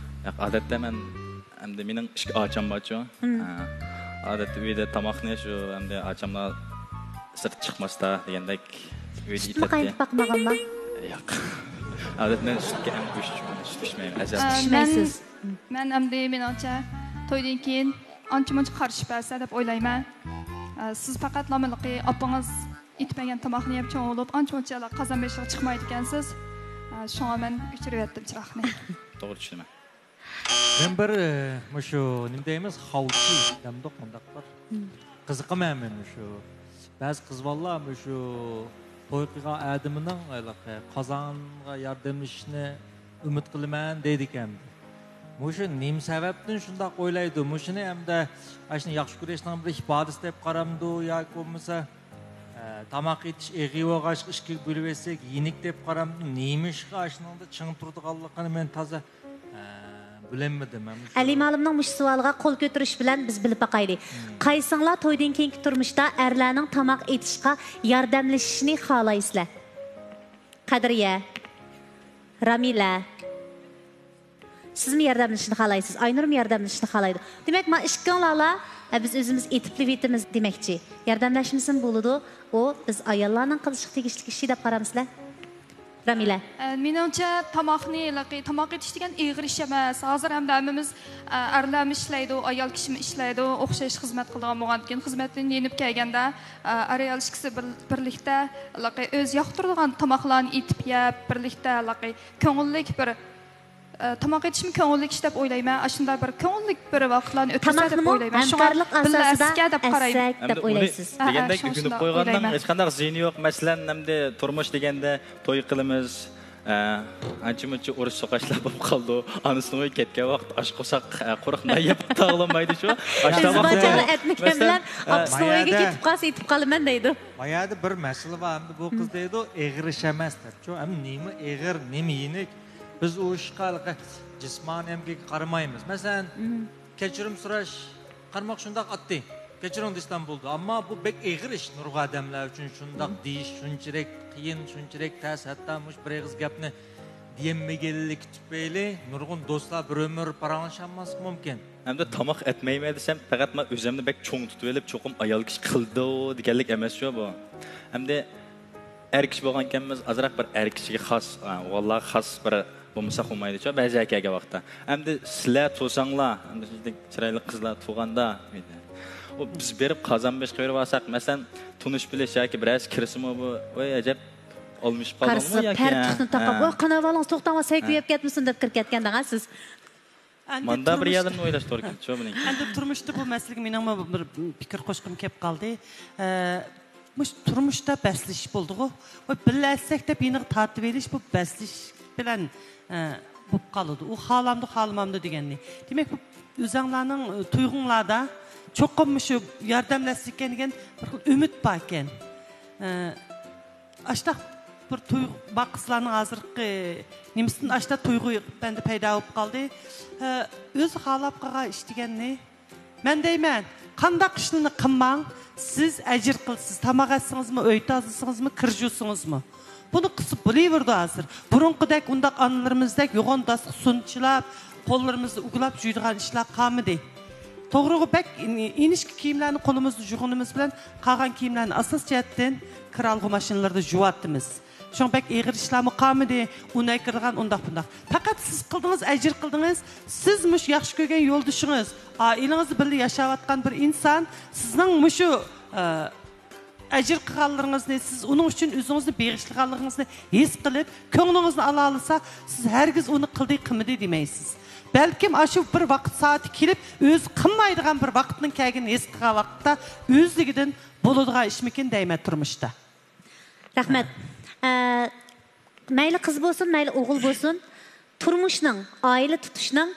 ياق، ئادەتتە مەن، ئەمدى مېنىڭ ئىككى ئاچام بارچۇ. ھە. ئادەتتە ئۆيدە تاماقنى شۇ ئەمدى ئاچاملار سىرت چىقماستا دېگەندەك ئۆيدە سۈتمۇ ئېتەتتى. قاينىتىپ باقمىغانما؟ ياق. ئادەتتە مەن سۈتكە ئەڭ ئۆچ-، سۈت ئىچمەيمەن، ئەزەل. ئە، سۈت ئىچمەيسىز. مەن، مەن ئەمدى مېنىڭچە تويدىن كېيىن ئانچە-مۇنچە قارىشىپ بەرسە دەپ ئويلايمەن. ئە، سىز پەقەت لامىلىقى ئاپىڭىز ئېتىپ بەرگەن تاماقنى يەپ چوڭ بولۇپ، ئانچە-مۇنچە قازان بېشىغا چىقمايدىكەنسىز. ئە، شۇڭا مەن ئۆچۈرۈۋەتتىم چىراغنى. توغرا چۈشىنىمەن. مەن بىر، ئە، مۇشۇ نېمە دەيمىز، خاۋچى دەمدۇق، مۇنداق بىر قىزىقىمەن مەن مۇشۇ. بەزى قىز بالىلار مۇشۇ توي قىلغان ئادىمىنىڭ ھېلىقى قازانغا ياردەملىشىشىنى ئۈمىد قىلىمەن دەيدىكەن. مۇشۇ نېمە سەۋەبتىن شۇنداق ئويلايدۇ؟ مۇشۇنى ئەمدى ئاشۇنى ياخشى كۆرۈشنىڭ بىر ئىپادىسى دەپ قارامدۇ ياكى بولمىسا، ئە، تاماق ئېتىش ئېغىر بولغاچقا ئىككىگە بۆلۈۋەتسەك يېنىك دەپ قارامدۇ؟ نېمىشقا ئاشۇنىڭدا چىڭ تۇرىدىغانلىقىنى مەن تازا، ئە، بىلەلمىدىم. ھەم شۇ ئەلىم ئالىمنىڭ مۇشۇ سوئالىغا قول كۆتۈرۈش بىلەن بىز بىلىپ باقايلى. قايسىڭلار تويدىن كېيىنكى تۇرمۇشتا ئەرلەرنىڭ تاماق ئېتىشقا ياردەملىشىشىنى خالايسىلەر؟ قەدرىيە، رامىلە. سىزمۇ ياردەملىشىشنى خالايسىز، ئاينۇرمۇ ياردەملىشىشنى خالايدۇ. دېمەك، ما ئىككىڭلارلا، ئە، بىز ئۆزىمىز ئېتىپلىۋېتىمىز دېمەكچى. ياردەملەشمىسىمۇ بولىدۇ، ئۇ بىز ئاياللارنىڭ قىلىشقا تېگىشلىك ئىشى دەپ قارامسىلەر؟ رامىلە. ئە، مېنىڭچە، تاماقنى، ھېلىقى، تاماق ئېتىش دېگەن ئېغىر ئىش ئەمەس. ھازىر ھەمدە ھەممىمىز، ئە، ئەرلەرمۇ ئىشلەيدۇ، ئايال كىشىمۇ ئىشلەيدۇ، ئوخشاش خىزمەت قىلىدىغان بولغاندىكىن، خىزمەتتىن يېنىپ كەلگەندە، ئە، ئەر-ئايال ئىككىسى بىر، بىرلىكتە، ھېلىقى، ئۆزى ياقتۇرىدىغان تاماقلارنى ئېتىپ يەپ، بىرلىكتە، ھېلىقى، كۆڭۈللۈك بىر ئە، تاماق ئېتىشمۇ كۆڭۈللۈك ئىش دەپ ئويلايمەن. ئاشۇنداق بىر كۆڭۈللۈك بىر ۋاقىتلارنى ئۆتكۈزسە دەپ تاماقنىمۇ ئويلايمەن. شۇڭا ھەمكارلىق بىللە ئاساسىدا ئەتسىكە دەپ قارايمەن. ئەتسەك دەپ ئويلايسىز. ھە، دېگەندەك شۇڭا ئۆگىنىپ شۇنداق قويغاندىن ئويلايمەن. ھېچقانداق زىيىنى يوق. مەسىلەن، ئەمدى تۇرمۇش دېگەندە توي قىلىمىز. ئە، ئانچە-مۇنچە ئۇرۇش-سوقۇشلار بولۇپ قالىدۇ. ئانىسىنىڭ ئۆيىگە كەتكەن ۋاقىت ئاچ قورساق، ئە، قۇرۇق نان يەپ تاغلىمايدۇ شۇ. ئاشۇنداق ۋاقىتتا، ئەتمىكەن مەسىلەن، بىلەن ئە، ئاپىسىنىڭ ئۆيىگە كېتىپ قالسا، يېتىپ قالىمەن دەيدۇ. ما يەردە بىر مەسىلە بار، ئەمدى بۇ قىز دەيدۇ، ئېغىر ئىش ئەمەس دەپچۇ. ئەمدى نېمە ئېغىر، نېمە يېنىك؟ بىز ئۇ ئىشقا ھېلىقى جىسمانىي ئەمگەككە قارىمايمىز. مەسىلەن، كەچۈرۈم سوراش، قارىماق شۇنداق ئاددىي. كەچۈرۈڭ دېسەم بولىدۇ. ئەمما بۇ بەك ئېغىر ئىش نۇرغۇن ئادەملەر ئۈچۈن. شۇنداق دېيىش، شۇنچىلىك قىيىن، شۇنچىلىك تەس، ھەتتا مۇشۇ بىر ئېغىز گەپنى دېيەلمىگەنلىكى تۈپەيلى نۇرغۇن دوستلار بىر ئۆمۈر پاراڭلىشالماسلىقى مۇمكىن. ئەمدى تاماق ئەتمەيمەن دېسەم، پەقەت مەن ئۆزۈمنى بەك چوڭ تۇتۇۋېلىپ، چوقۇم ئايال كىشى قىلىدۇ دېگەنلىك ئەمەسچۇ بۇ. ئەمدى ئەر كىشى بولغانكەنمىز، ئازراق بىر ئەر كىشىگە خاس، ئوغۇللارغا خاس بىر بولمىساق بولمايدۇچۇ، بەزى يەرگە كەلگەن ۋاقىتتا. ئەمدى سىلەر تۇرساڭلار، ئەمدى شۇنداق چىرايلىق قىزلار تۇرغاندا، ئۇ بىز بېرىپ قازان بېشىغا بېرىپ ئالساق، مەسىلەن، تونۇش بىلىش ياكى بىرەرسى كىرسىمۇ بۇ، ۋاي ئەجەب، ئالمىشىپ قالدىڭمۇ ياكى؟ قارىسا، پەرتۇقنى تاقاپ، ھە. ۋاي قاناۋالىڭىز، توختاڭ، سەي كۆيۈپ كەتمىسۇن دەپ كىرىپ كەتكەندىڭ ھە سىز. ئەمدى ماندا بىر تۇرمۇشتا، يەردىن ئويلاش توغرا كېلىدۇ، شۇ مېنىڭكى. ئەمدى تۇرمۇشتا بۇ مەسىلىگە مېنىڭمۇ بىر پىكىر قوشقۇم كەپ قالدى. ئە، مۇشۇ تۇرمۇشتا بەسلىشىش بولىدىغۇ. ۋە بىللە ئەتسەك دەپ يېنىغا تارتىۋېلىش، بۇ بەسلىشىش بىلەن، ئە، بولۇپ قالىدۇ. ئۇ خالامدۇ، خالىمامدۇ دېگەننى. دېمەك، بۇ ئۆزەڭلارنىڭ، ئە، تۇيغۇڭلاردا چوقۇم مۇشۇ ياردەملەشسىكەن دېگەن بىر خىل ئۈمىد باركەن. ئە، ئاشتاق بىر تۇيغۇ بار قىزلارنىڭ ھازىرقى نېمىسىدىن ئاشتاق تۇيغۇ پەندى پەيدا بولۇپ قالدى. ھە، ئۆزى خالاپ قىلغان ئىش دېگەننى مەن دەيمەن، قانداق ئىشلارنى قىلماڭ، سىز ئەجىر قىلىسىز، تاماق ئەتسىڭىزمۇ، ئۆي تازىلىسىڭىزمۇ، كىر جۇسىڭىزمۇ. بۇنى قىلسا بولۇۋېرىدۇ ھازىر. بۇرۇنقىدەك ئۇنداق ئانىلىرىمىزدەك يوغان داستىخان سۇنچىلاپ، قوللىرىمىزنى ئۇگىلاپ جۇيىدىغان ئىشلار قالمىدى. توغرىغۇ بەك ئىنىشكا كىيىملەرنى قولىمىزدا جۇغىنىمىز بىلەن قالغان كىيىملەرنى ئاساس جەھەتتىن كىرئالغۇ ماشىنىلىرىدا جۇۋاتىمىز. شۇڭا بەك ئېغىر ئىشلارمۇ قالمىدى، ئۇنەكىرىغان ئۇنداق بۇنداق. پەقەت سىز قىلدىڭىز، ئەجىر قىلدىڭىز، سىز مۇشۇ ياخشى كۆرگەن يولدىشىڭىز، ئائىلىڭىزدە بىللە ياشاۋاتقان بىر ئىنسان سىزنىڭ مۇشۇ، ئە، ئەجىر قىلغانلىرىڭىزنى، سىز ئۇنىڭ ئۈچۈن ئۆزىڭىزنى بېغىشلىغانلىقىڭىزنى ھېس قىلىپ، كۆڭلىڭىزنى ئالالىسا، سىز ھەرگىز ئۇنى قىلدى، قىلمىدى دېمەيسىز. بەلكىم ئاشۇ بىر ۋاقىت سائىتى كېلىپ، ئۆزى قىلمايدىغان بىر ۋاقىتنىڭ كەلگىنىنى ھېس قىلغان ۋاقىتتا ئۆزلۈكىدىن بولىدىغان ئىشمىكىن دەيمەن تۇرمۇشتا. رەھمەت. ئە، مەيلى قىز بولسۇن، مەيلى ئوغۇل بولسۇن، تۇرمۇشنىڭ، ئائىلە تۇتۇشنىڭ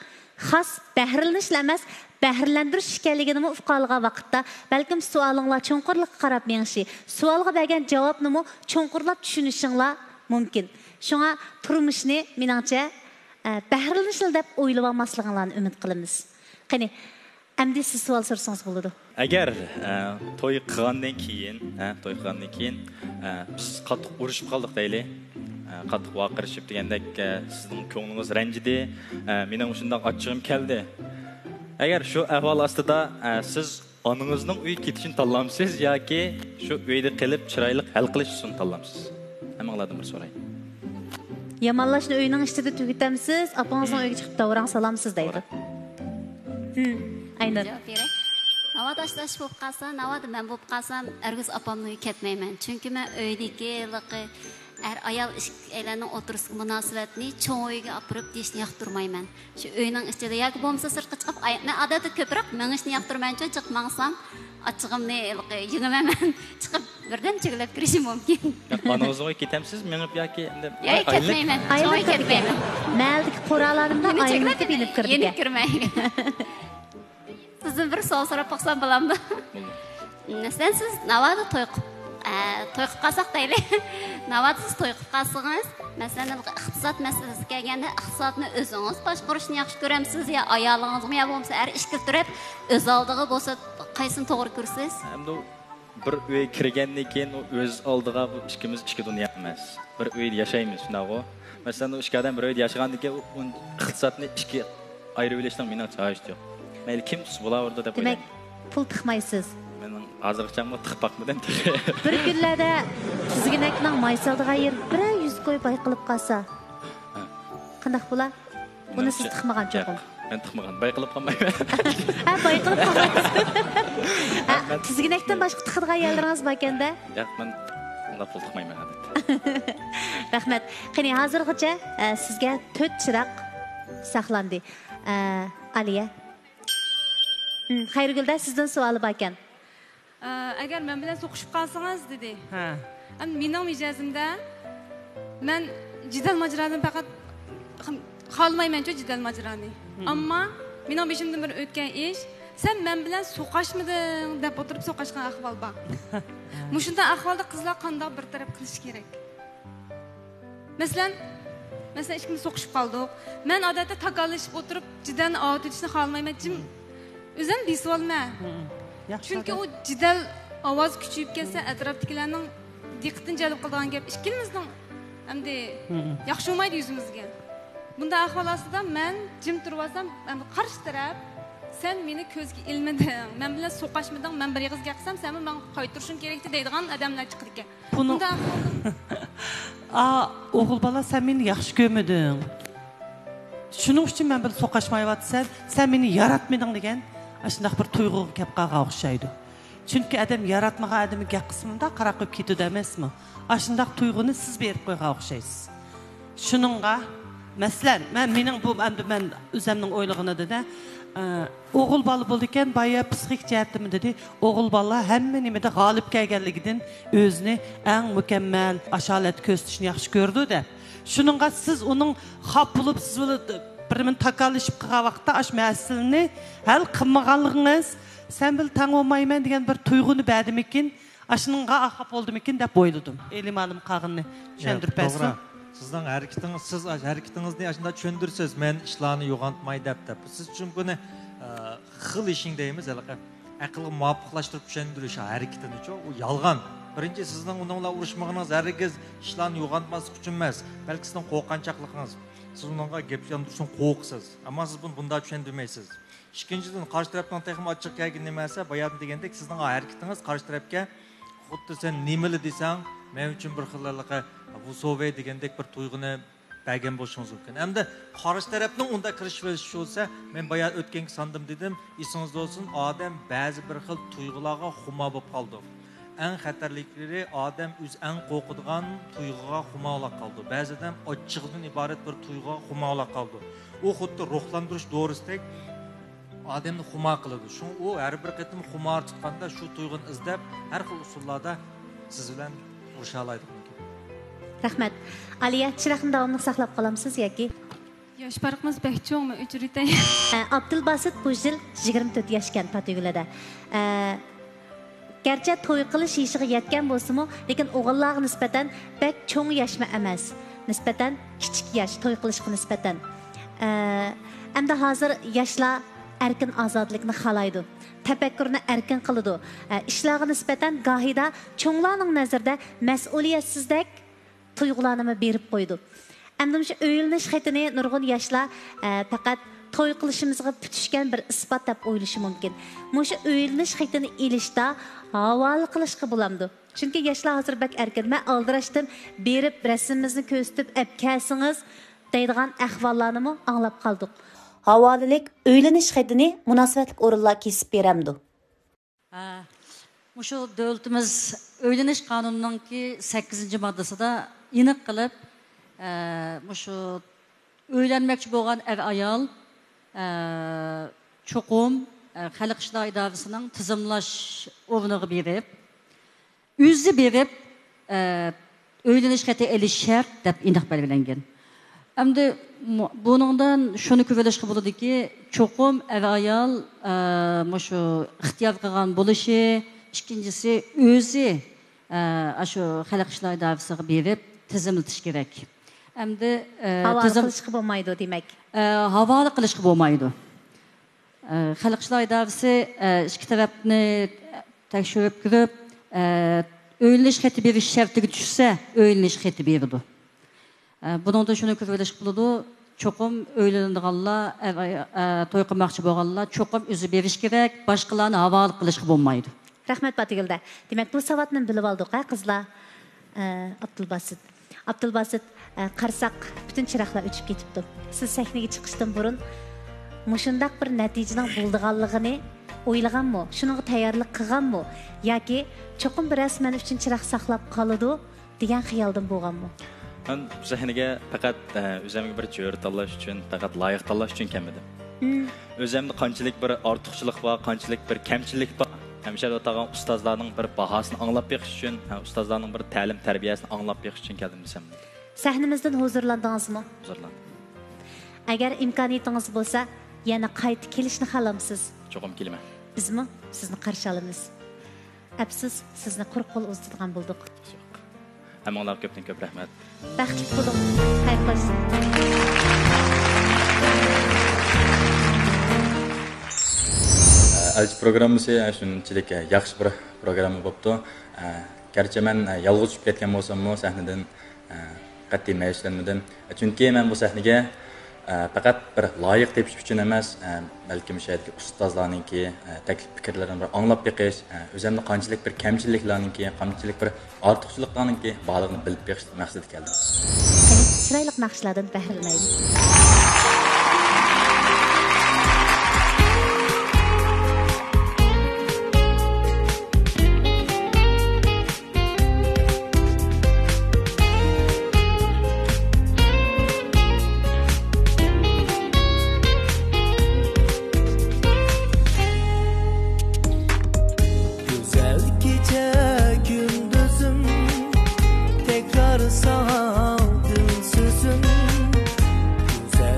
خاس بەھرىلىنىشلا ئەمەس، بەھرىلەندۈرۈش ئىكەنلىكىنىمۇ ئۇقالىغان ۋاقىتتا، بەلكىم سوئالىڭلار چوڭقۇرلۇققا قاراپ مېڭىشى، سوئالغا بەرگەن جاۋابنىمۇ چوڭقۇرلاپ چۈشىنىشىڭلار مۇمكىن. شۇڭا تۇرمۇشنى، مېنىڭچە، ئە، بەھرىلىنىشلا دەپ ئويلىۋالماسلىقىڭلارنى ئۈمىد قىلىمىز. قېنى، ئەمدى سىز سوئال سورىسىڭىز بولىدۇ. ئەگەر، ئە، توي قىلغاندىن كېيىن، ئە، توي قىلغاندىن كېيىن، ئە، بىز قاتتىق ئۇرۇشۇپ قالدۇق دەيلى. ئە، قاتتىق ۋارقىرىشىپ دېگەندەك، ئە، سىزنىڭ كۆڭلىڭىز رەنجىدى. ئە، مېنىڭ مۇشۇنداق ئاچچىقىم كەلدى. ئەگەر شۇ ئەھۋال ئاستىدا، ئە، سىز ئانىڭىزنىڭ ئۆيگە كېتىشىنى تاللامسىز ياكى شۇ ئۆيدە قېلىپ چىرايلىق ھەل قىلىش ئۇسۇلىنى تاللامسىز؟ ھەممىڭلاردىن بىر سوراي. يامانلاشنى ئۆينىڭ ئىچىدە تۈگىتەمسىز، ئاپىڭىزنىڭ ئۆيىگە چىقىپ داۋراڭ سالامسىز دەيدۇ. توغرا. ھىم، ئاينۇر. جاۋاب بېرەي. ناۋادا ئاشتاش بولۇپ قالسا، ناۋادا مەن بولۇپ قالسام، ھەرگىز ئاپامنىڭ ئۆيىگە كەتمەيمەن. چۈنكى مەن ئۆيدىكى ھېلىقى ئەر-ئايال ئىككىيلەننىڭ ئوتتۇرىسىدىكى مۇناسىۋەتنى چوڭ ئۆيگە ئاپىرىپ دېيىشنى ياقتۇرمايمەن. شۇ ئۆينىڭ ئىچىدە ياكى بولمىسا سىرتقا چىقىپ، ئاي-، مەن ئادەتتە كۆپرەك مېڭىشنى ياقتۇرمايمەن، چوڭ جىق ماڭسام، ئاچچىقىمنى ھېلىقى يېڭىمەيمەن. چىقىپ بىردەم چۆگىلەپ كىرىشى مۇمكىن. ياق، ئانىڭىزنىڭ ئۆيىگە كېتەمسىز، مېڭىپ ياكى ئەمدى ياق، ئايلىنىپ؟ كەتمەيمەن. ئايلىنىپ چوڭ كەتمەيمەن. مەھەللىدىكى قورالارنى يېنى ئايلىنىپ چۆگىلەپ يېنىپ كىرىدىكەن. يېنىپ كىرمەي. سىزدىن بىر سوئال سوراپ باقسام بولامدۇ؟ بولىدۇ. مەسىلەن، سىز ناۋادا توي قىپ، ئە، توي قىپ قالساق دەيلى. ناۋادا سىز توي قىپ قالسىڭىز، مەسىلەن، ئىقتىساد مەسىلىسىگە كەلگەندە، ئىقتىسادنى ئۆزىڭىز باشقۇرۇشنى ياخشى كۆرەمسىز يا ئايالىڭىزمۇ يا بولمىسا ئەر ئىككىلى تۇرۇپ ئۆز ئالدىغا بولسا قايسىنى توغرا كۆرىسىز؟ ئەمدى بىر ئۆيگە كىرگەندىن كېيىن ئۇ ئۆز ئالدىغا بۇ ئىككىمىز ئىككى دۇنيا ئەمەس. بىر ئۆيدە ياشايمىز، شۇنداقغۇ؟ مەسىلەن، ئۇ ئىككى ئادەم بىر ئۆيدە ياشىغاندىن كېيىن، ئۇ، ئۇ ئىقتىسادنى ئىككى ئايرىۋېلىشنىڭ مېنىڭچە ھاجىتى يوق. مەيلى كىم تۇتسا بولاۋېرىدۇ دەپ دېمەك، ئويلايمەن. پۇل تىقمايسىز؟ مېنىڭ ھازىرغىچە تىقىپ باقمىدىم تېخى. بىر كۈنلەردە تىزگىنەكنىڭ ماي سالىدىغان يېرى بىرەر يۈز كوي بايقىلىپ قالسا، ھە. قانداق بولا؟ ئۇنى سىز تىقمىغان چوقۇم. ياق، مەن تىقمىغان. بايقىلىپ قالمايمەن. ھە، بايقىلىپ قالمايسىز. ھە، تىزگىنەكتىن باشقا تىقىدىغان يەرلىرىڭىز باركەندە؟ ياق، مەن ئۇنداق پۇل تىقمايمەن ئادەتتە. رەھمەت. قېنى، ھازىرغىچە، ئە، سىزگە تۆت چىراغ ساقلاندى. ئە، ئالىيە. ھىم، خەيرىگۈلدە سىزدىن سوئالى باركەن. ئە، ئەگەر مەن بىلەن سوقۇشۇپ قالسىڭىز، دېدى. ھە. ئەمدى مېنىڭ مىجەزىمدە مەن جېدەل ماجىرادىن پەقەت خالىمايمەنچۇ جېدەل ماجىرانى. ھىم. ئەمما مېنىڭ بېشىمدىن بىر ئۆتكەن ئىش، سەن مەن بىلەن سوقاشمىدىڭ دەپ ئولتۇرۇپ سوقاشقان ئەھۋال بار. مۇشۇنداق ئەھۋالدا قىزلار قانداق بىر تەرەپ قىلىشى كېرەك؟ مەسىلەن، مەسىلەن، ئىككىمىز سوقۇشۇپ قالدۇق. مەن ئادەتتە تاكاللىشىپ ئولتۇرۇپ، جېدەلنى ئاۋۇتۇۋېتىشنى خالىمايمەن. جىم، ئۆزۈم بېسىۋالىمەن. مم. ياخشى. چۈنكى ئۇ جېدەل ئاۋازى كۈچىيىپ كەتسە، ئەتراپتىكىلەرنىڭ دىققىتىنى جەلپ قىلىدىغان گەپ. ئىككىمىزنىڭ ئەمدى مم. ياخشى بولمايدۇ يۈزىمىزگە. بۇنداق ئەھۋال ئاستىدا مەن جىم تۇرۇۋالسام، ئەمدى قارشى تەرەپ، «سەن مېنى كۆزگە ئىلمىدىڭ، مەن بىلەن سوقاشمىدىڭ، مەن بىر ئېغىز گەپ قىلسام، سەنمۇ ماڭا قايتۇرۇشۇڭ كېرەكتى» دەيدىغان ئادەملەر چىقىدىكەن. بۇنىڭ بۇنداق ئا، ئوغۇل بالا، سەن مېنى ياخشى كۆرمىدىڭ. شۇنىڭ ئۈچۈن مەن بىلەن سوقاشمايۋاتىسەن، سەن مېنى ياراتمىدىڭ دېگەن ئاشۇنداق بىر تۇيغۇغا كەپ قالغان ئوخشايدۇ. چۈنكى ئادەم ياراتمىغان ئادەمگە گەپ قىلسا مۇنداق قاراپ قويۇپ كېتىدۇ ئەمەسمۇ؟ ئاشۇنداق تۇيغۇنى سىز بېرىپ قويغان ئوخشايسىز. شۇنىڭغا، مەسىلەن، مەن، مېنىڭ بۇ، ئەمدى مەن ئۆزەمنىڭ ئويلىغىنىدا، ئە، ئوغۇل بالا بولىدىكەن، بايا پسىخىك جەھەتتىمۇ دېدى، ئوغۇل بالىلار ھەممە نېمىدە غالىب كەلگەنلىكىدىن ئۆزىنى ئەڭ مۇكەممەل، ئاشالەت كۆرسىتىشنى ياخشى كۆرىدۇ دەپ. شۇنىڭغا سىز ئۇنىڭ خاپا بولۇپ، سىز بىلەن بىر نېمىنى تاكاللىشىپ قىلغان ۋاقىتتا ئاشۇ مەسىلىنى ھەل قىلمىغانلىقىڭىز، سەن بىلەن تەڭ بولمايمەن دېگەن بىر تۇيغۇنى بەردىمىكىن؟ ئاشۇنىڭغا خاپا بولدىمىكىن دەپ ئويلىدىم. ئېلىم ئالىم قالغىنىنى چۈشەندۈرۈپ بەرسۇن. توغرا. سىزنىڭ ھەرىكىتىڭىز، سىز ھەرىكىتىڭىزنى ئاشۇنداق چۈشەندۈرىسىز، مەن ئىشلارنى يوغانتماي دەپ، دەپ. سىز چۈنكى ئۇنى، ئە، خېلى ئىشىڭ دەيمىز، ھېلىقى ئەقىلگە مۇۋاپىقلاشتۇرۇپ چۈشەندۈرۈش ھەرىكىتىنىچۇ، ئۇ يالغان. بىرىنچى، سىزنىڭ ئۇنىڭ بىلەن ئۇرۇشمىغىنىڭىز ھەرگىز ئىشلارنى يوغانتماسلىق ئۈچۈن ئەمەس، بەلكى سىزنىڭ قورققانچاقلىقىڭىز. سىز ئۇنىڭغا گەپ ياندۇرۇشتىن قورقىسىز. ئەمما سىز بۇنى بۇنداق چۈشەندۈرمەيسىز. ئىككىنچىدىن، قارشى تەرەپنىڭ تېخىمۇ ئاچچىقى كەلگىنى نېمە دېسە، باياتىن دېگەندەك، سىزنىڭ ھەرىكىتىڭىز قارشى تەرەپكە خۇددى سەن نېمىلا دېسەڭ، مەن ئۈچۈن بىر خىل ھېلىقى ۋۇسوۋەي دېگەندەك بىر تۇيغۇنى بەرگەن بولۇشىڭىز مۇمكىن. ئەمدى قارشى تەرەپنىڭ ئۇنداق قىلىشى بولسا، مەن بايا ئۆتكەنگە ساندىم دېدىم، ئېسىڭىزدە بولسۇن، ئادەم بەزى بىر خىل تۇيغۇلارغا خۇمار بولۇپ قالىدۇ. ئەڭ خەتەرلىكلىرى، ئادەم ئۆزى ئەڭ قورقىدىغان تۇيغۇغا خۇمار بولاپ قالىدۇ. بەزى ئادەم ئاچچىقىدىن ئىبارەت بىر تۇيغۇغا خۇمار بولاپ قالىدۇ. ئۇ خۇددى روھلاندۇرۇش دورىسىدەك ئادەمنى خۇمار قىلىدۇ. شۇڭا ئۇ ھەر بىر قېتىم خۇمار تۇتقاندا شۇ تۇيغۇنى ئىزدەپ، ھەر خىل ئۇسۇللاردا سىز بىلەن ئۇرۇشالايدىغان گەپ. رەھمەت. ئالىيە، چىراغنى داۋاملىق ساقلاپ قالامسىز ياكى؟ ياش پەرقىمىز بەك چوڭ، مەن ئۆچۈرۈۋېتەي. ئە، ئابدۇلباسىت بۇ يىل يىگىرمە تۆت ياشكەن پاتىگۈلىدە. ئە، گەرچە توي قىلىش يېشىغا يەتكەن بولسىمۇ، لېكىن ئوغۇللارغا نىسبەتەن بەك چوڭ ياشمۇ ئەمەس. نىسبەتەن كىچىك ياش توي قىلىشقا نىسبەتەن. ئە، ئەمدى ھازىر ياشلار ئەركىن ئازادىلىكنى خالايدۇ. تەپەككۇرنى ئەركىن قىلىدۇ. ئە، ئىشلارغا نىسبەتەن گاھىدا چوڭلارنىڭ نەزىرىدە مەسئۇلىيەتسىزدەك تۇيغۇلارنىمۇ بېرىپ قويىدۇ. ئەمدى مۇشۇ ئۆيلىنىش خېتىنى نۇرغۇن ياشلار، ئە، پەقەت توي قىلىشىمىزغا پۈتۈشكەن بىر ئىسپات دەپ ئويلىشى مۇمكىن. مۇشۇ ئۆيلىنىش خېتىنى ئېلىشتا ھاۋالە قىلىشقا بولامدۇ؟ چۈنكى ياشلار ھازىر بەك ئەركىن. مەن ئالدىراشتىم، بېرىپ رەسىمىمىزنى كۆرسىتىپ ئەپ كەلسىڭىز دەيدىغان ئەھۋاللارنىمۇ ئاڭلاپ قالدۇق. ھاۋالىلىك ئۆيلىنىش خېتىنى مۇناسىۋەتلىك ئورۇنلار كېسىپ بېرەمدۇ؟ ھە، مۇشۇ دۆلىتىمىز ئۆيلىنىش قانۇنىنىڭكى سەككىزىنچى ماددىسىدا ئېنىق قىلىپ، ئە، مۇشۇ ئۆيلەنمەكچى بولغان ئەر-ئايال، ئە، چوقۇم، ئە، خەلق ئىشلار ئىدارىسىنىڭ تىزىملاش ئورنىغا بېرىپ، ئۆزى بېرىپ، ئە، ئۆيلىنىش خېتى ئېلىش شەرت دەپ ئېنىق بەلگىلەنگەن. ئەمدى مۇ-، بۇنىڭدىن شۇنى كۆرۈۋېلىشقا بولىدۇكى، چوقۇم ئەر-ئايال، ئە، مۇشۇ ئىختىيار قىلغان بولۇشى، ئىككىنچىسى ئۆزى، ئە، ئاشۇ خەلق ئىشلار ئىدارىسىغا بېرىپ تىزىملىتىش كېرەك. ئەمدى، ئە، ھاۋالە تىزىم-، قىلىشقا بولمايدۇ دېمەك. ئە، ھاۋالە قىلىشقا بولمايدۇ. ئە، خەلق ئىشلار ئىدارىسى، ئە، ئىككى تەرەپنى تەكشۈرۈپ كۆرۈپ، ئە، ئۆيلىنىش خېتى بېرىش شەرتىگە چۈشسە، ئۆيلىنىش خېتى بېرىدۇ. ئە، بۇنىڭدىن شۇنى كۆرۈۋېلىشقا بولىدۇ، چوقۇم ئۆيلىنىدىغانلار، ئە، ئە، توي قىلماقچى بولغانلار چوقۇم ئۆزى بېرىش كېرەك، باشقىلارنى ھاۋالە قىلىشقا بولمايدۇ. رەھمەت، پاتىگۈلدە. دېمەك، بۇ ساۋاتنى بىلىۋالدۇق، ھە، قىزلار؟ ئە، ئابدۇلباسىت. ئابدۇلباسىت، ئە، قارىساق، پۈتۈن چىراغلار ئۆچۈپ كېتىپتۇ. سىز سەھنىگە چىقىشتىن بۇرۇن مۇشۇنداق بىر نەتىجىنىڭ بولىدىغانلىقىنى ئويلىغانمۇ؟ شۇنىڭغا تەييارلىق قىلغانمۇ؟ ياكى چوقۇم بىرەرسى مەن ئۈچۈن چىراغ ساقلاپ قالىدۇ دېگەن خىيالدىن بولغانمۇ؟ مەن بۇ سەھنىگە پەقەت، ئە، ئۆزۈمگە بىر جۆرە تاللاش ئۈچۈن، پەقەت لايىق تاللاش ئۈچۈن كەلمىدىم. مم. ئۆزۈمدە قانچىلىك بىر ئارتۇقچىلىق بار، قانچىلىك بىر كەمچىلىك بار، ھەم شۇ يەردە ئولتۇرغان ئۇستازلارنىڭ بىر باھاسىنى ئاڭلاپ بېقىش ئۈچۈن، ھە، ئۇستازلارنىڭ بىر تەلىم تەربىيەسىنى ئاڭلاپ بېقىش ئۈچۈن كەلدىم دېسەم. سەھنىمىزدىن ھۇزۇرلاندىڭىزمۇ؟ ھۇزۇرلاندىم. ئەگەر ئىمكانىيىتىڭىز بولسا، يەنە قايتا كېلىشنى خالامسىز؟ چوقۇم كېلىمەن. بىزمۇ سىزنى قارشى ئالىمىز. ئەپسۇس، سىزنى قۇرۇق قول ئۇزىتىدىغان بولدۇق. ياق. ھەممىڭلارغا كۆپتىن كۆپ رەھمەت. بەختلىك بولۇڭ. خەير خوش. ئەلچى پروگراممىسى شۇنچىلىك ياخشى بىر پروگرامما بوپتۇ. گەرچە مەن يالغۇز چۈشۈپ كەتكەن بولساممۇ سەھنىدىن، ئە، قەتئىي مەيۈسلەنمىدىم. چۈنكى مەن بۇ سەھنىگە، ئە، پەقەت بىر لايىق تېپىش ئۈچۈن ئەمەس، ئە، بەلكىم شۇ يەردىكى ئۇستازلارنىڭكى، ئە، تەكلىپ پىكىرلىرىنى بىر ئاڭلاپ بېقىش، ئە، ئۆزۈمدە قانچىلىك بىر كەمچىلىكلەرنىڭكى، قانچىلىك بىر ئارتۇقچىلىقلارنىڭكى بارلىقىنى بىلىپ بېقىش مەقسىتىدە كەلدىم. قېنى، چىرايلىق ناخشىلاردىن بەھرىلىنەيلى. گۈزەل كېچە كۈندۈزۈم، تەكرار ساڭا دىل سۆزۈم. گۈزەل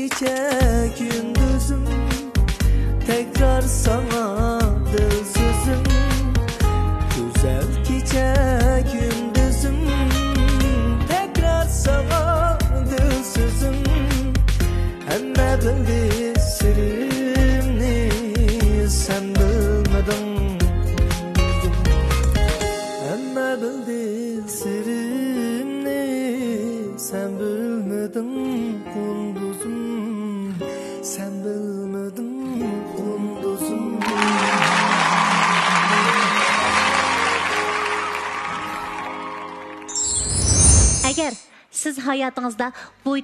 كېچە كۈندۈزۈم، تەكرار ساڭا دىلسىزىم. گۈزەل كېچە كۈندۈزۈم، تەكرار ساڭا دىلسىزىم. ھەممە بىلدى سىرىمنى، سەن بىلمىدىڭ. ھەممە بىلدى سىرىمنى، سەن بىلمىدىڭ قۇندۇزۇم، سەن بىلمىدىڭ قۇندۇزۇم. ئەگەر سىز ھاياتىڭىزدا بۇ